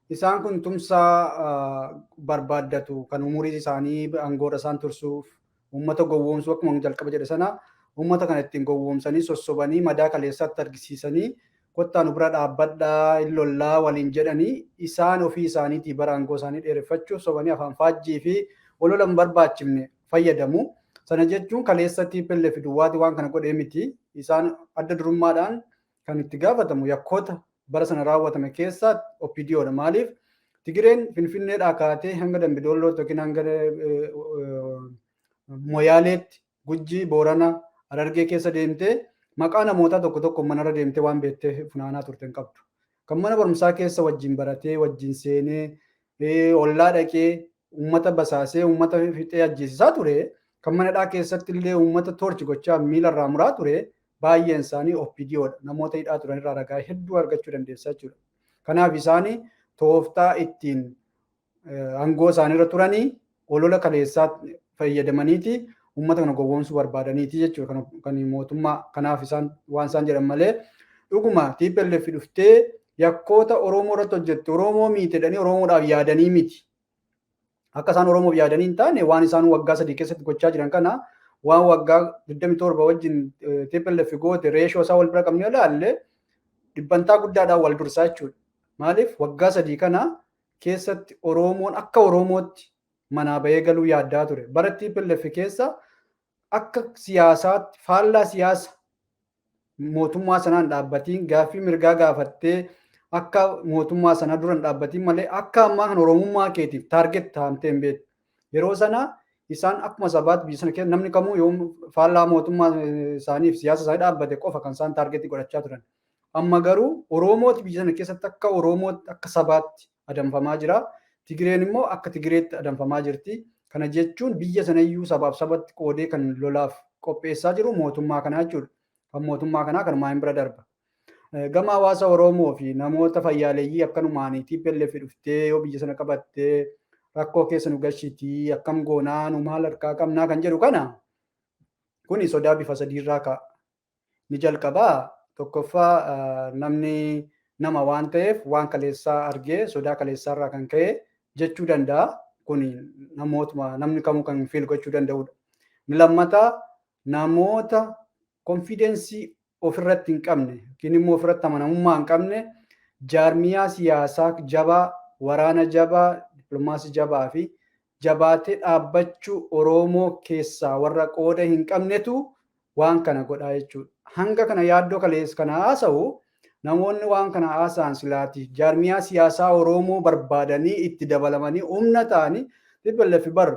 Isaan kun tumsaa barbaaddatu kan umurii isaanii aangoorra isaan tursuuf uummata gowwoomsuu, akkuma jalqaba jedhe sana, uummata kana ittiin gowwoomsanii, sossobanii, madaa kaleessaatti argisiisanii, kottaa nu bira dhaabbadhaa, hin lollaa waliin jedhanii, isaan ofii isaaniitii bara aangoo isaanii dheereffachuuf sobanii afaan faajjii fi olola hin barbaachifne fayyadamu. Sana jechuun kaleessa TPLF duwwaati waan kana godhee miti. Isaan adda durummaadhaan kan itti gaafatamu yakkoota bara sana raawwatame keessaa OPDOdha. Maaliif? Tigireen Finfinneedhaa kaatee hanga Dambidollootti yookiin hanga Moyaaleetti, Gujii, Boorana, Harargee keessa deemtee maqaa namootaa tokko tokko manarra deemtee waan beektee funaanaa turte hin qabdu. Kan mana barumsaa keessa wajjin baratee, wajjin seenee, ollaa dhaqee, uummata basaasee, uummata fixee ajjeesisaa ture, kan mana hidhaa keessatti illee uummata torture gochaa miilarraa muraa ture, baay'een isaanii OPDOdha. Namoota hidhaa turan irraa ragaa hedduu argachuu dandeessa jechuudha. Kanaaf isaanii tooftaa ittiin aangoo isaaniirra turanii olola kaleessaa fayyadamaniiti uummata kana gowwoomsuu barbaadaniiti jechuudha kan mootummaa. Kanaaf isaan waan isaan jedhan malee, dhuguma TPLF dhuftee yakkoota Oromoo irratti hojjette, Oromoo miite jedhanii Oromoodhaaf yaadanii miti. Akka isaan Oromoof yaadanii hin taane, waan isaan waggaa 3 keessatti gochaa jiran kana, waan waggaa 27 wajjin TPLF goote, ratio isaa wal bira qabnee ilaalle, dhibbantaa guddaadhaan wal dursaa jechuudha. Maaliif? Waggaa 3 kana keessatti Oromoon akka Oromootti manaa bahee galuu yaaddaa ture. Bara TPLF keessa akka siyaasaatti faallaa siyaasa mootummaa sanaan dhaabbatiin gaaffii mirgaa gaafattee, akka mootummaa sana dura hin dhaabbatiin malee, akka ammaa kan Oromummaa keetiif target taamtee hin beektu. Yeroo sana isaan akkuma sabaatti biyya sana keessa namni kamuu yoo faallaa mootummaa isaaniif siyaasa isaanii dhaabbate qofa kan isaan target godhachaa turan. Amma garuu Oromooti biyya sana keessatti akka Oromootti, akka sabaatti adamfamaa jira. Tigireen immoo akka Tigireetti adamfamaa jirti. Kana jechuun biyya sanayyuu sabaaf sabatti qoodee kan lolaaf qopheessaa jiru mootummaa kanaa jechuudha. Kan mootummaa kanaa kanumaan hin bira darba. Gama hawaasa Oromoo fi namoota fayyaaleeyyii akkanumaan TPLF dhuftee yoo biyya sana qabattee rakkoo keessa nu gashitii, akkam goonaa, nu maal harkaa qabnaa kan jedhu kana, kuni sodaa bifa sadiirraa ka'a. Ni jalqabaa, tokkoffaa, namni nama waan ta'eef waan kaleessaa argee sodaa kaleessaarraa kan ka'e jechuu danda'a. Kuni namootuma namni kamuu kan feel gochuu danda'udha. Inni lammataa, namoota confidence ofirratti hin qabne yookiin immoo ofirratti amanamummaa hin qabne, jaarmiyaa siyaasaa jabaa, waraana jabaa, dippiloomaasii jabaa fi jabaatee dhaabbachuu Oromoo keessaa warra qooda hin qabnetu waan kana godhaa jechuudha. Hanga kana yaaddoo kaleessa kana haasa'u, namoonni waan kana haasa'an silaati jaarmiyaa siyaasaa Oromoo barbaadanii itti dabalamanii humna ta'anii. TPLF bar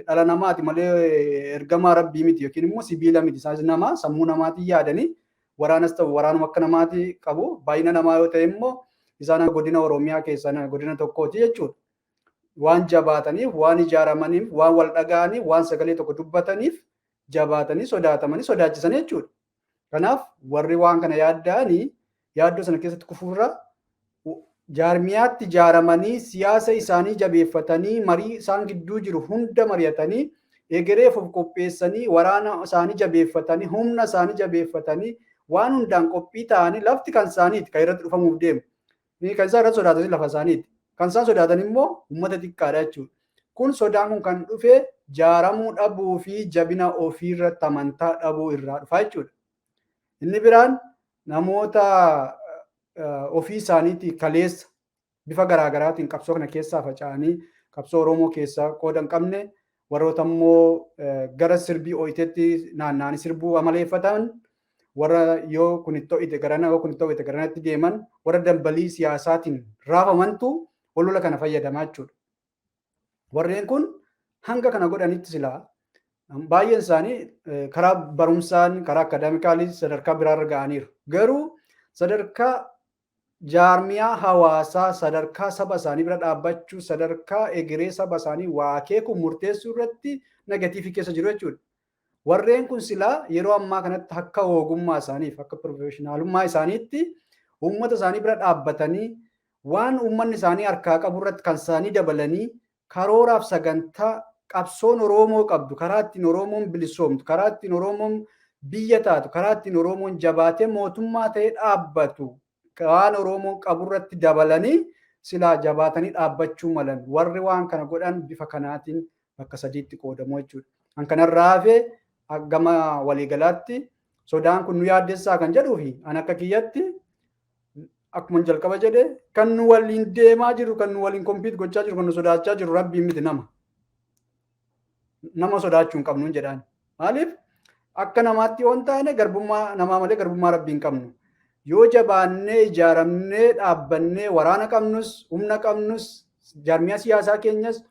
dhala namaati malee ergamaa rabbii miti yookiin immoo sibiila miti. Isaanis nama sammuu namaatiin yaadanii, waraanas ta'u waraanuma akka namaati qabu. Baay'ina namaa yoo ta'e immoo isaan godina Oromiyaa keessaa godina tokkooti jechuudha. Waan jabaataniif, waan ijaaramaniif, waan wal dhaga'aniif, waan sagalee tokko dubbataniif jabaatanii sodaatamanii sodaachisan jechuudha. Kanaaf warri waan kana yaadda'anii yaaddoo sana keessatti kufuurra jaarmiyaatti ijaaramanii, siyaasa isaanii jabeeffatanii, marii isaan gidduu jiru hunda mari'atanii, egereef of qopheessanii, waraana isaanii jabeeffatanii, humna isaanii jabeeffatanii, waan hundaan qophii ta'anii, lafti kan isaaniiti kan irratti dhufamuuf deemu. Kan isaan irratti sodaatan lafa isaaniiti. Kan isaan sodaatan immoo uummata xiqqaadha jechuudha. Kun sodaan kun kan dhufe jaaramuu dhabuu fi jabina ofiirratti amantaa dhabuu irraa dhufa jechuudha. Inni biraan namoota ofii isaaniitii kaleessa bifa garaagaraatiin qabsoo kana keessaa faca'anii qabsoo Oromoo keessaa qooda hin qabne, warroota immoo gara sirbii ooyiteetti naanna'anii sirbuu amaleeffatan, warra yoo kun itti ho'ite garana, yoo kun itti ho'ite garanatti deeman, warra dambalii siyaasaatiin raafamantu olola kana fayyadamaa jechuudha. Warreen kun hanga kana godhanitti silaa baay'een isaanii karaa barumsaan, karaa academically sadarkaa biraarra ga'aniiru. Garuu sadarkaa jaarmiyaa hawaasaa, sadarkaa saba isaanii bira dhaabbachuu, sadarkaa egeree saba isaanii waa akeekuu murteessuu irratti negative keessa jiru jechuudha. Warreen kun silaa yeroo ammaa kanatti akka ogummaa isaaniif, akka professionalummaa isaaniitti uummata isaanii bira dhaabbatanii, waan uummanni isaanii harkaa qabu irratti kan isaanii dabalanii, karooraaf sagantaa qabsoon Oromoo qabdu, karaa ittiin Oromoon bilisoomtu, karaa ittiin Oromoon biyya taatu, karaa ittiin Oromoon jabaatee mootummaa ta'ee dhaabbatu, waan Oromoon qabu irratti dabalanii silaa jabaatanii dhaabbachuu malan warri waan kana godhan bifa kanaatiin bakka sadiitti qoodamu jechuudha. Kan kanarraa hafe gama waliigalaatti sodaan kun nu yaaddessaa kan jedhuu fi an akka kiyyatti akkuma jalqaba jedhe, kan nu waliin deemaa jiru, kan nu waliin compete gochaa jiru, kan nu sodaachaa jiru rabbiin miti, nama. Nama sodaachuu hin qabnu jedhaan. Maaliif? Akka namaatti yoo hin taane, garbummaa namaa malee garbummaa rabbii hin qabnu. Yoo jabaannee, ijaaramnee, dhaabbannee, waraana qabnus, humna qabnus, jaarmiyaa siyaasaa keenyas,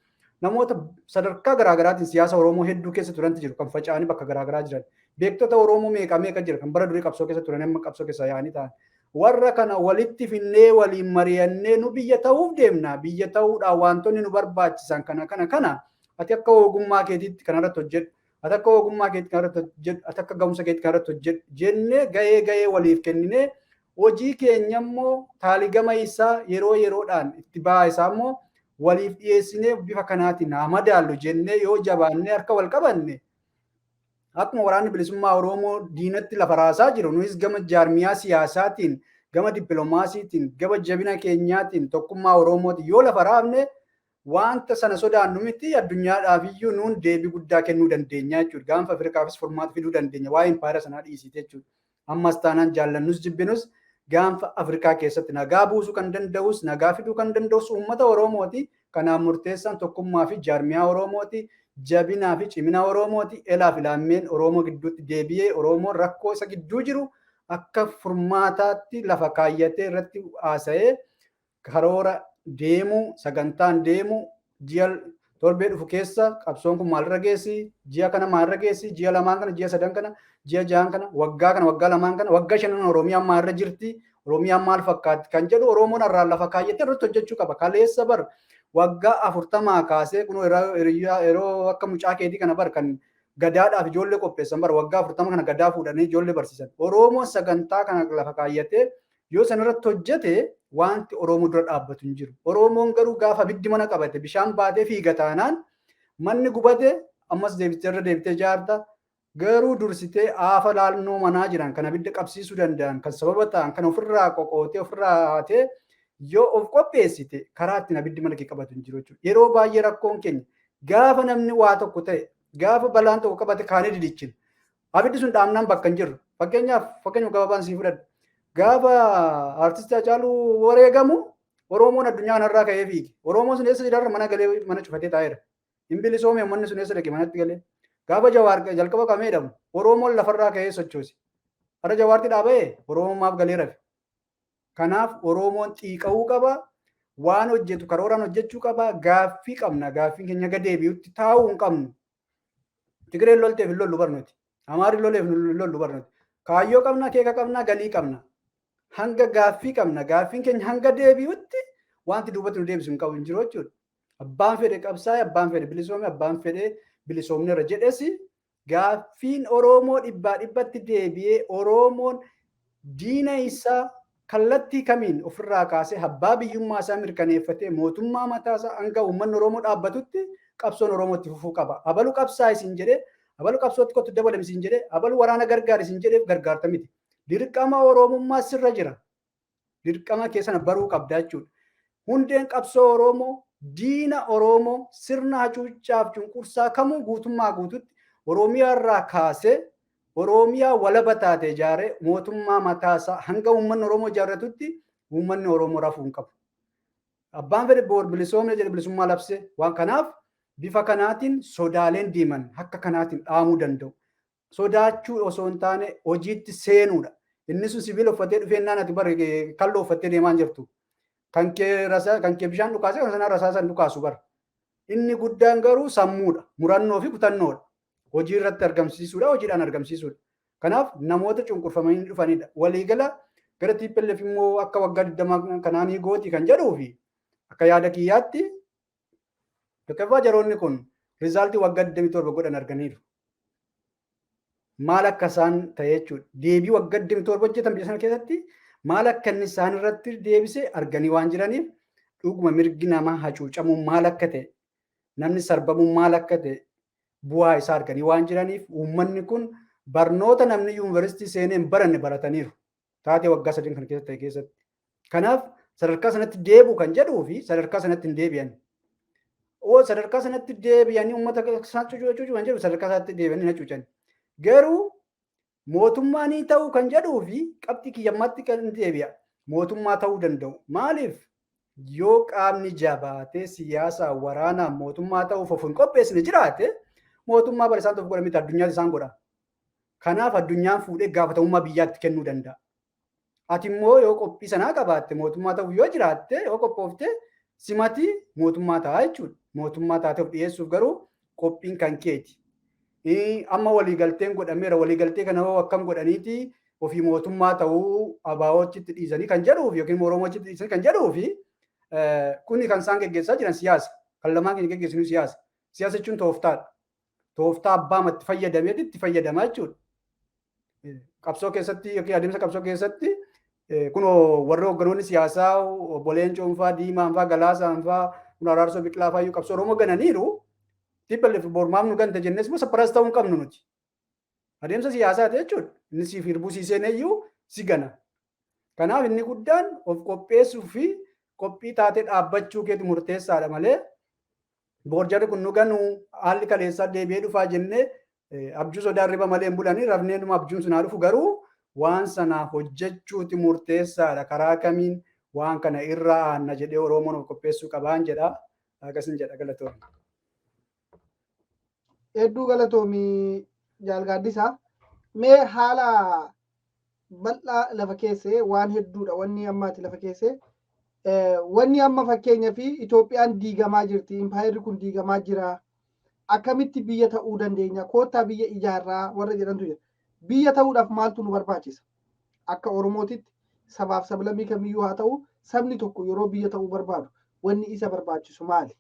namoota sadarkaa garaagaraatiin siyaasa Oromoo hedduu keessa turantu jiru, kan faca'anii bakka garaagaraa jiran. Beektota Oromoo meeqa meeqa jira kan bara durii qabsoo keessa turan, amma qabsoo keessa yaa'anii ta'an. Warra kana walitti finnee, waliin mari'annee, nu biyya ta'uuf deemna. Biyya ta'uudhaan wantoonni nu barbaachisan kana kana kana, ati akka ogummaa keetiitti kanarratti hojjedhu. Ati akka ogummaa keetti kanarratti hojjedhu. Ati akka ga'umsa keetti kanarratti hojjedhu. Jennee gahee gahee waliif kenninee, hojii keenya immoo taaligama isaa yeroo yeroodhaan itti ba'aa isaa immoo waliif dhiyeessinee, bifa kanaatiin haa madaallu jennee yoo jabaannee harka wal qabanne, akkuma waraanni bilisummaa Oromoo diinatti lafa raasaa jiru, nuyis gama jaarmiyaa siyaasaatiin, gama dippiloomaasiitiin, gama jabina keenyaatiin, tokkummaa Oromootiin yoo lafa raafne, wanta sana sodaannu miti, addunyaadhaaf iyyuu nuun deebii guddaa kennuu dandeenya jechuudha. Gaanfa Afrikaafis furmaata fiduu dandeenya waa'ee impaayera sanaa dhiisite jechuudha. Ammas taanaan, jaallannus jibbinus, gaanfa Afrikaa keessatti nagaa buusuu kan danda'us, nagaa fiduu kan danda'us uummata Oromooti. Kanaaf murteessaan tokkummaa fi jaarmiyaa Oromooti. Jabinaa fi cimina Oromooti. Elaa fi laammeen Oromoo gidduutti deebi'ee, Oromoon rakkoo isa gidduu jiru akka furmaataatti lafa kaayyatee irratti haasa'ee, karoora deemuu, sagantaan deemuu, ji'a torbee dhufu keessa qabsoon kun maalirra geessi, ji'a kana maalirra geessi, ji'a 2n kana, ji'a 3n kana, ji'a 6n kana, waggaa kana, waggaa 2n kana, waggaa 5n Oromiyaan maalirra jirti, Oromiyaan maal fakkaatti kan jedhu Oromoon har'aan lafa kaayyatee irratti hojjechuu qaba. Kaleessa bar waggaa 40 kaasee kun yeroo akka mucaa keetii kana bar kan gadaadhaaf ijoollee qopheessan, bar waggaa 40 kana gadaa fuudhanii ijoollee barsiisan. Oromoon sagantaa kana lafa kaayyatee yoo sanarratti hojjete, wanti Oromoo dura dhaabbatu hin jiru. Oromoon garuu gaafa abiddi mana qabate bishaan baatee fiiga taanaan, manni gubate ammas deebitee irra deebitee ijaarta. Garuu dursitee aafa naannoo manaa jiran kan abidda qabsiisuu danda'an, kan sababa ta'an kan ofirraa qoqootee, ofirraa haatee yoo of qopheessite, karaa ittiin abiddi mana kee qabatu hin jiru jechuudha. Yeroo baay'ee rakkoon keenya gaafa namni waa tokko ta'e, gaafa balaan tokko qabate kaanee didichina. Abiddi sun dhaamnaan bakka hin jirru. Fakkeenyaaf, fakkeenya gabaabaan sii fudhadhu. Gaafa artistii Hacaaluu wareegamu Oromoon addunyaa kanarraa ka'ee fiige. Oromoon sun eessa jira? Mana galee mana cufatee taa'eera. Hin bilisoome, uummanni sun eessa dhaqe? Manatti galee. Gaafa Jawaar jalqaba qabamee jedhamu Oromoon lafarraa ka'ee sochoose. Har'a Jawaarti dhaaba'ee Oromoon maaf galee rafe? Kanaaf Oromoon xiiqa'uu qaba. Waan hojjetu karooraan hojjechuu qaba. Gaaffii qabna. Gaaffiin keenya gad deebi'utti taa'uu hin qabnu. Tigreen lolteef hin lollu barnuti. Amaarri loleef hin lollu barnuti. Kaayyoo qabna, keeka qabna, galii qabna. Hanga gaaffii qabna. Gaaffiin keenya hanga deebi'utti wanti duubatti nu deebisu hin qabu, hin jiru jechuudha. Abbaan fedhe qabsaa'e, abbaan fedhe bilisoome, abbaan fedhe bilisoomneerra jedhes, gaaffiin Oromoo dhibbaa dhibbatti deebi'ee, Oromoon diina isaa kallattii kamiin ofirraa kaasee, abbaa biyyummaa isaa mirkaneeffatee, mootummaa mataa isaa hanga uummanni Oromoo dhaabbatutti qabsoon Oromoo itti fufuu qaba. Abalu qabsaa isin jedhee, abalu qabsootti kottu dabalame isin jedhee, abalu waraana gargaar isin jedhee gargaarta miti. Dirqama Oromummaa sirra jira. Dirqama kee sana baruu qabda jechuudha. Hundeen qabsoo Oromoo diina Oromoo sirna hacuuccaaf cunqursaa kamuu guutummaa guututti Oromiyaa irraa kaasee, Oromiyaa walaba taate ijaaree, mootummaa mataasaa hanga uummanni Oromoo ijaarratutti uummanni Oromoo rafuu hin qabu. Abbaan fedhe boor bilisoomne jedhe, bilisummaa labse, waan kanaaf bifa kanaatiin sodaaleen deeman akka kanaatiin dhaamuu danda'u. Sodaachuu osoo hin taane hojiitti seenuudha. Inni sun sibiila uffatee dhufeennaan ati bara kalloo uffattee deemaa jirtu. Kan kee rasaa, kan kee bishaan dhukaasee, kan sanaa rasaasan dhukaasu bara. Inni guddaan garuu sammuudha. Murannoo fi kutannoodha. Hojii irratti argamsiisuudha, hojiidhaan argamsiisuudha. Kanaaf namoota cunqurfamanii dhufanidha. Waliigala gara TPLF immoo akka waggaa 20 kanaanii gooti kan jedhuu fi akka yaada kiyyaatti, tokkoffaa jaroonni kun resultii waggaa 27 godhan arganiiru. Maal akka isaan ta'e jechuudha. Deebii waggaa 27 hojjetan biyya sana keessatti maal akka inni isaan irratti deebise arganii waan jiraniif, dhuguma mirgi namaa hacuucamuun maal akka ta'e, namni sarbamuun maal akka ta'e bu'aa isaa arganii waan jiraniif, uummanni kun barnoota namni yuunivarsiitii seenee hin baranne barataniiru. Taatee waggaa 3 kan keessatti ta'e keessatti. Kanaaf Sadarkaa sanatti deebi'u kan jedhuu fi sadarkaa sanatti hin deebi'an. Oo, sadarkaa sanatti deebi'anii uummata isaan cucucu kan jedhu, sadarkaa sanatti deebi'anii na cucan. Garuu mootummaa ni ta'uu kan jedhuu fi qabxii kiyyammaatti kan deebi'a. Mootummaa ta'uu danda'u. Maaliif? Yoo qaamni jabaatee siyaasaa waraanaan mootummaa ta'uuf of hin qopheessine jiraate, mootummaa bara isaan tokko godha miti, addunyaatu isaan godha. Kanaaf addunyaan fuudhee gaafatamummaa biyyaatti kennuu danda'a. Ati immoo yoo qophii sanaa qabaatte, mootummaa ta'uuf yoo jiraatte, yoo qophoofte, simati mootummaa ta'a jechuudha. Mootummaa taatee of dhiyeessuuf garuu qophiin kan keeti. Amma waliigalteen godhameera. Waliigaltee kana hoo akkam godhaniiti ofii mootummaa ta'uu ABO'tti dhiisanii kan jedhuuf yookiin Oromootti dhiisanii kan jedhuuf, kuni kan isaan geggeessaa jiran siyaasa. Kan lamaan keenya geggeessinu siyaasa. Siyaasa jechuun tooftaadha. Tooftaa abbaa itti fayyadameeti itti fayyadamaa jechuudha. Qabsoo keessatti yookiin adeemsa qabsoo keessatti kunoo warri hoogganoonni siyaasaa obbo Leencoon fa'aa, Diimaan fa'aa, Galaasaan fa'aa, kun Araarsoo Biqilaa fa'aa qabsoo Oromoo gananiiru. TPLF bormaaf nu gante jennes immoo surprise ta'uu hin qabnu nuti. Adeemsa siyaasaati jechuudha. Inni siif hirbuu sii seeneyyuu si gana. Kanaaf inni guddaan of qopheessuu fi qophii taatee dhaabbachuu keetu murteessaadha malee, boorjarri kun nu ganu, haalli kaleessaa deebi'ee dhufaa jennee abjuu sodaa riba malee hin bulanii, rafnee numa abjuun sun haa dhufu, garuu waan sana hojjechuuti murteessaadha. Karaa kamiin waan kana irraa aanna jedhee Oromoon of qopheessuu qabaan jedha. Akkasin jedha, galatoomii. Hedduu galatoomii, Jaalgaaddisaa. Mee haala bal'aa lafa keessee waan hedduudha wanni ammaati lafa keessee. Wanni amma fakkeenya fi Itoophiyaan diigamaa jirti. Impaayerri kun diigamaa jira. Akkamitti biyya ta'uu dandeenya? Koottaa biyya ijaarraa warra jedhantu jira. Biyya ta'uudhaaf maaltu nu barbaachisa? Akka Oromootitti, sabaaf sablammii kamiyyuu haa ta'u, sabni tokko yeroo biyya ta'uu barbaadu wanni isa barbaachisu maali?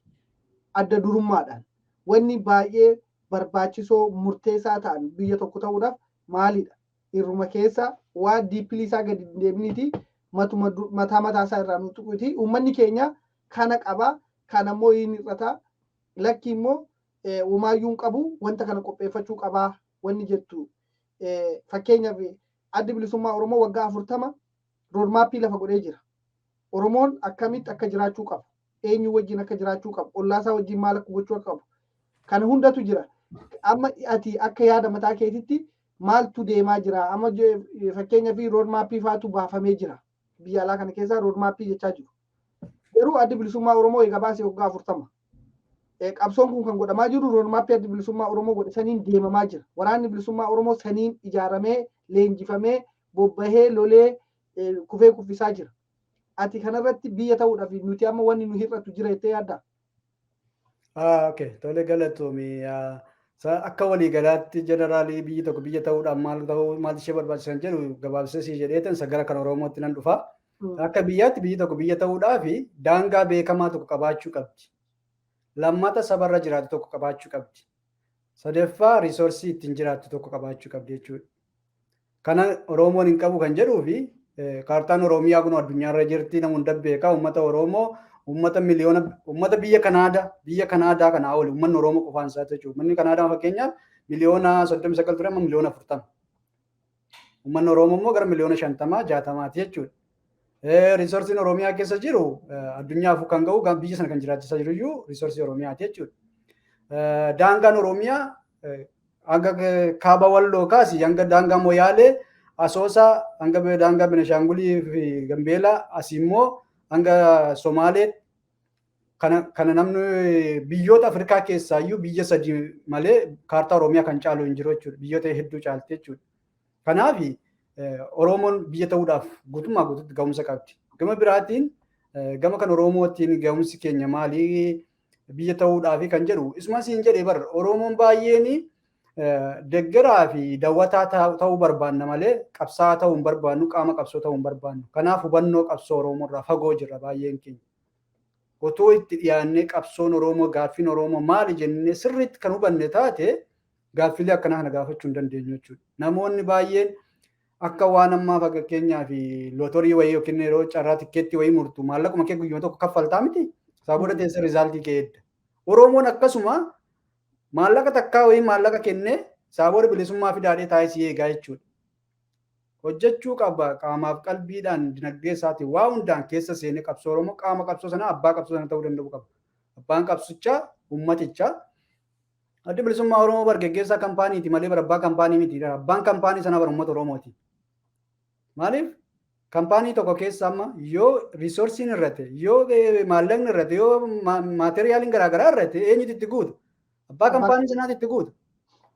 Adda durummaadhaan wanni baay'ee barbaachisoo murteessaa ta'an biyya tokko ta'uudhaaf maalidha? Irruma keessa waan deeply isaa gadi hin deemniiti, matuma mataa mataa isaa irraa nu tuquuti. Uummanni keenya kana qaba, kana immoo hin hir'ata, lakki immoo umaayyuu hin qabu, wanta kana qopheeffachuu qabaa wanni jettu. Fakkeenyaaf, Addi Bilisummaa Oromoo waggaa 40 roadmapii lafa godhee jira. Oromoon akkamitti akka jiraachuu qabu, eenyu wajjin akka jiraachuu qabu, ollaasaa wajjin maal akka gochuu akka qabu. Kana hundatu jira. Amma ati akka yaada mataa keetitti maaltu deemaa jira? Amma fakkeenyaaf roadmapii faatu baafamee jira. Biyya alaa kana keessaa roadmapii jechaa jiru. Garuu Addi Bilisummaa Oromoo eega baasee waggaa 40. Qabsoon kun kan godhamaa jiru roadmapii Addi Bilisummaa Oromoo godhe saniin deemamaa jira. Waraanni Bilisummaa Oromoo saniin ijaaramee, leenjifamee, bobbahee, lolee, kufee kuffisaa jira. Ati kanarratti biyya ta'uudhaaf nuti amma wanni nu hir'atu jira jettee yaaddaa? Okay, tole, galatoomi. Akka waliigalaatti generally biyyi tokko biyya ta'uudhaaf maal ta'uu, maal ishee barbaachisan jedhu gabaabsee sii jedheetan isa gara kan Oromootti nan dhufa. Akka biyyaatti biyyi tokko biyya ta'uudhaaf daangaa beekamaa tokko qabaachuu qabdi. Lammata, sabarra jiraatu tokko qabaachuu qabdi. Sadaffaa, resourceii ittiin jiraattu tokko qabaachuu qabdi jechuudha. Kana Oromoon hin qabu kan jedhuu fi kaartaan Oromiyaa kun addunyaarra jirti, nama hunda beekaa. Uummata Oromoo, uummata miliyoona, uummata biyya Kanaadaa kanaa oli uummanni Oromoo qofaan isaati jechuudha. Uummanni Kanaadaa fakkeenyaaf miliyoona 39 ture, amma miliyoona 40. Uummanni Oromoo immoo gara miliyoona 50 60ti jechuudha. Resourceiin Oromiyaa keessa jiru addunyaaf kan ga'u, biyya sana kan jiraachisaa jiru iyyuu resourceii Oromiyaati jechuudha. Daangaan Oromiyaa hanga kaaba Walloo kaasi hanga daangaa Moyaalee, Asoosaa, hanga daangaa Benishaangulii fi Gambeelaa, asii immoo hanga Somaalee kana namni biyyoota Afrikaa keessaayyuu biyya sadii malee kaartaa Oromiyaa kan caalu hin jiru jechuudha. Biyyoota hedduu caalti jechuudha. Kanaaf Oromoon biyya ta'uudhaaf guutummaa guutuutti ga'umsa qabdi. Gama biraatiin, gama kan Oromootiin ga'umsi keenya maali biyya ta'uudhaaf kan jedhu, isuma siin jedhee bar, Oromoon baay'een deggeraa fi daawwataa ta'uu barbaanna malee qabsaa'aa ta'uu hin barbaannu, qaama qabsoo ta'uu hin barbaannu. Kanaaf hubannoo qabsoo Oromoo irraa fagoo jirra baay'een keenya. Otoo itti dhiyaannee qabsoon Oromoo, gaaffiin Oromoo maali jennee sirriitti kan hubanne taate, gaaffilee akkanaa kana gaafachuu hin dandeenyu jechuudha. Namoonni baay'een akka waan ammaa fakkeenyaa fi lootorii wayii yookiin yeroo carraa tikkeetti wayii murtu, maallaquma kee guyyuma tokko kaffaltaa miti. Isaa booda teessee resultii kee edda. Oromoon akkasuma maallaqa takkaa wayii maallaqa kennee isaa booda bilisummaa fidaadhee taa'ee si eegaa jechuudha. Hojjechuu qaba qaamaaf qalbiidhaan dinagdee isaatiin waa hundaan keessa seenee qabsoo Oromoo qaama qabsoo sanaa abbaa qabsoo sana ta'uu danda'u qaba. Abbaan qabsichaa uummatichaa. Addi Bilisummaa Oromoo bar geggeessaa kampaaniiti malee bar abbaa kampaanii miti. Abbaan kampaanii sanaa bar uummata Oromooti. Maaliif? Kampaanii tokko keessa amma yoo resourceiin irrate, yoo maallaqni irrate, yoo materialiin garaagaraa irrate, eenyutu itti guuta? Abbaa kampaanii sanaatu itti guuta.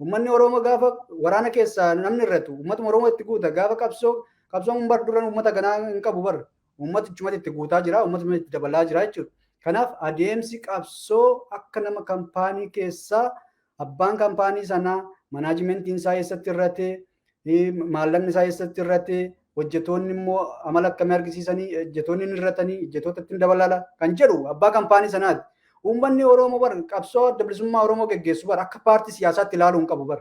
Uummanni Oromoo gaafa waraana keessaa namni irratu uummatuma Oromoo itti guuta. Gaafa qabsoo qabsoon bar duran uummata ganaa hin qabu bar. Uummatichumatti itti guutaa jira, uummatuma itti dabalaa jira jechuudha. Kanaaf adeemsi qabsoo akka nama kampaanii keessaa abbaan kampaanii sanaa managementiin isaa eessatti irrate, maallaqni isaa eessatti irrate, hojjetoonni immoo amala akkamii argisiisanii, hojjetoonni hin irratanii, hojjetoota ittiin dabalala kan jedhu abbaa kampaanii sanaati. Uummanni Oromoo bar qabsoo Adda Bilisummaa Oromoo geggeessu bar akka paartii siyaasaatti ilaaluu hin qabu bar.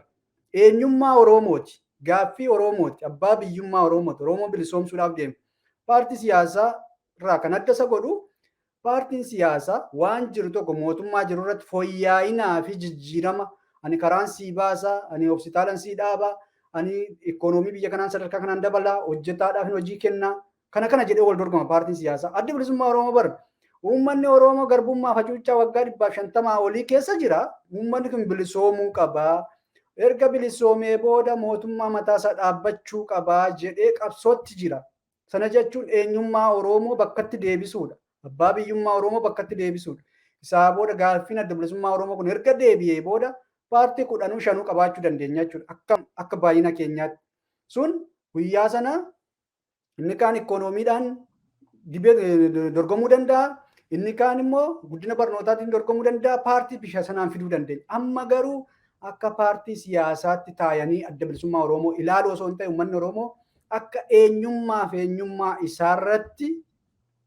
Eenyummaa Oromooti, gaaffii Oromooti, abbaa biyyummaa Oromooti, Oromoo bilisoomsuudhaaf deema. Paartii siyaasaa irraa kan adda isa godhu, paartiin siyaasaa waan jiru tokko mootummaa jiru irratti fooyya'inaa fi jijjiirama, ani karaan sii baasaa, ani hospitaalan sii dhaabaa, ani ikoonoomii biyya kanaan sadarkaa kanaan dabalaa, hojjetaadhaaf hojii kennaa, kana kana jedhee wal dorgoma paartiin siyaasaa. Addi Bilisummaa Oromoo bar uummanni Oromoo garbummaa hacuuccaa waggaa 150 olii keessa jira. Uummanni kun bilisoomuu qabaa. Erga bilisoomee booda mootummaa mataasaa dhaabbachuu qabaa jedhee qabsootti jira. Sana jechuun eenyummaa Oromoo bakkatti deebisuudha. Abbaa biyyummaa Oromoo bakkatti deebisuudha. Isaa booda gaaffiin Adda Bilisummaa Oromoo kun erga deebi'ee booda paartii kudhanuu shanuu qabaachuu dandeenya jechuudha. Akka baay'ina keenyaatti. Sun guyyaa sana inni kaan ikoonomiidhaan dibee dorgomuu danda'a. Inni kaan immoo guddina barnootaatiin dorgomuu danda'a. Paartii bisha sanaan fiduu dandeenya. Amma garuu akka paartii siyaasaatti taayanii Adda Bilisummaa Oromoo ilaaluu osoo hin ta'e, uummanni Oromoo akka eenyummaa fi eenyummaa isaarratti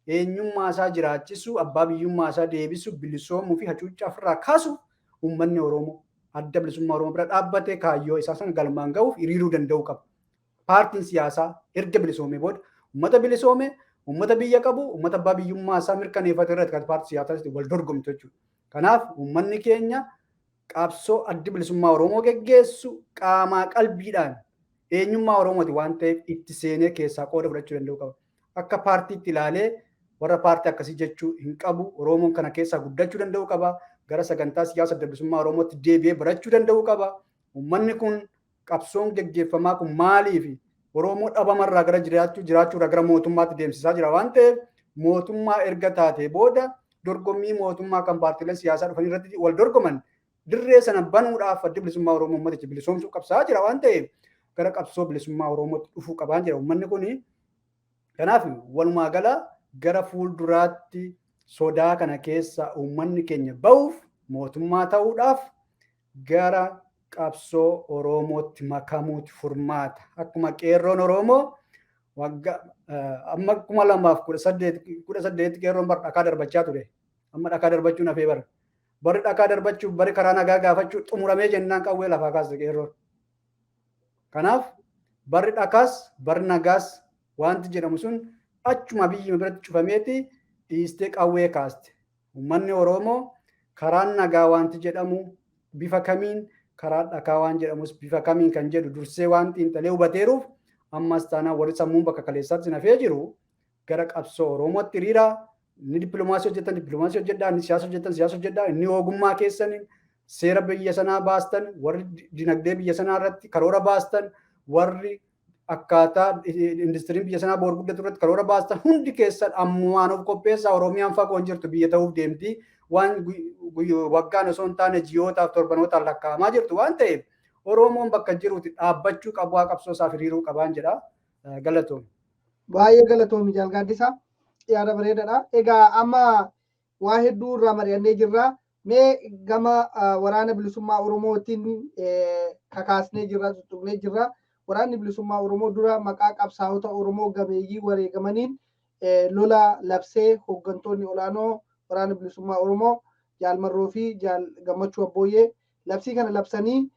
eenyummaa isaa jiraachisu, abbaa biyyummaa isaa deebisu, bilisoomuu fi hacuuccaa ofirraa kaasu, uummanni Oromoo Adda Bilisummaa Oromoo bira dhaabbatee kaayyoo isaa sana galmaan ga'uuf hiriiruu danda'uu qaba. Paartiin siyaasaa erga bilisoomee booda uummata bilisoome, uummata biyya qabu, uummata abbaa biyyummaa isaa mirkaneeffate irratti kan paartii siyaasaa wal dorgomtu jechuudha. Kanaaf uummanni keenya qabsoo Addi Bilisummaa Oromoo geggeessu qaamaa qalbiidhaan eenyummaa Oromooti waan ta'eef itti seenee keessaa qooda fudhachuu danda'uu qaba. Akka paartiitti ilaalee warra paartii akkasii jechuu hin qabu. Oromoon kana keessaa guddachuu danda'uu qaba. Gara sagantaa siyaasa Adda Bilisummaa Oromootti deebi'ee barachuu danda'uu qaba. Uummanni kun qabsoon geggeeffamaa kun maaliif Oromoo dhabamarraa gara jiraachuu, jiraachuurraa gara mootummaatti deemsisaa jira waan ta'eef, mootummaa erga taatee booda dorgommii mootummaa kan paartiileen siyaasaa dhufan irratti wal dorgoman dirree sana banuudhaaf Addi Bilisummaa Oromoo uummaticha bilisoomsuu qabsaa'aa jira waan ta'eef gara qabsoo bilisummaa Oromootti dhufuu qabaan jira uummanni kuni. Kanaaf walumaa gala gara fuulduraatti sodaa kana keessa uummanni keenya ba'uuf, mootummaa ta'uudhaaf gara qabsoo Oromootti makamuuti furmaata. Akkuma qeerroon Oromoo waggaa amma 2018 qeerroon bar dhakaa darbachaa ture. Amma dhakaa darbachuun hafee bara. Barri dhakaa darbachuuf, bari karaa nagaa gaafachuu xumuramee jennaan qawwee lafaa kaase qeerroon. Kanaaf barri dhakaas barri nagaas wanti jedhamu sun achuma biyyi biratti cufameeti dhiistee qawwee kaaste. Uummanni Oromoo karaan nagaa wanti jedhamu bifa kamiin, karaa dhakaa waan jedhamus bifa kamiin kan jedhu dursee waan xiinxalee hubateeruuf, ammas taanaan warri sammuun bakka kaleessaatti nafee jiru gara qabsoo Oromootti hiriiraa. Inni dippiloomaasii hojjetan dippiloomaasii hojjedhaa, inni siyaasa hojjetan siyaasa hojjedhaa, inni ogummaa keessaniin seera biyya sanaa baastan, warri dinagdee biyya sanaa irratti karoora baastan, warri akkaataa industiriin biyya sanaa boor guddatu irratti karoora baastan hundi keessan ammumaan of qopheessaa. Oromiyaan fagoo hin jirtu, biyya ta'uuf deemti. Waan waggaan osoo hin taane ji'ootaaf torbanootaan lakkaa'amaa jirtu waan ta'eef Oromoon bakka jirutti dhaabbachuu qabu, qabsoo isaaf hiriiruu qabaan jedha. Galatoom. Baay'ee galatoomi, Jaal Gaaddisaa. Yaada bareedaadha. Egaa amma waa hedduu irraa mari'annee jirra. Mee gama Waraana Bilisummaa Oromootiin kakaasnee jirra, tuttuqnee jirra. Waraanni Bilisummaa Oromoo dura maqaa qabsaa'ota Oromoo gameeyyii wareegamaniin lola labsee, hooggantoonni olaanoo Waraana Bilisummaa Oromoo Jaal Marroo fi Jaal Gammachuu Abbooyyee labsii kana labsanii,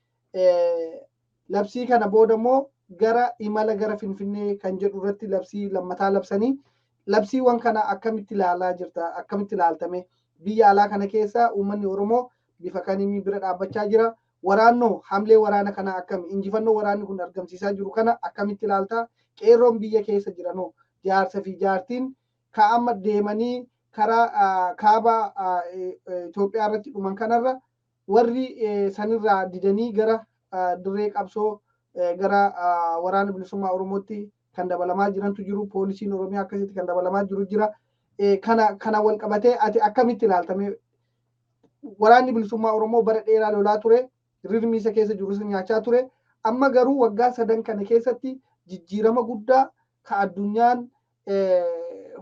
labsii kana booda immoo gara imala gara Finfinnee kan jedhu irratti labsii lammataa labsanii, labsiiwwan kana akkamitti ilaalaa jirta? Akkamitti ilaaltame? Biyya alaa kana keessa uummanni Oromoo bifa kamiin bira dhaabbachaa jira? Waraannoo hamlee waraana kana akkami? Injifannoo waraanni kun argamsiisaa jiru kana akkamitti ilaalta? Qeerroon biyya keessa jiranoo jaarsa fi jaartiin ka amma deemanii karaa kaaba Itoophiyaa irratti dhuman kanarra warri sanirraa didanii gara dirree qabsoo, gara Waraana Bilisummaa Oromootti kan dabalamaa jirantu jiru. Poolisiin Oromiyaa akkasitti kan dabalamaa jiru jira. Kana wal qabatee ati akkamitti ilaaltame? Waraanni Bilisummaa Oromoo bara dheeraa lolaa ture, rirmi isa keessa jiru nyaachaa ture. Amma garuu waggaa 3 kana keessatti jijjiirama guddaa ka addunyaan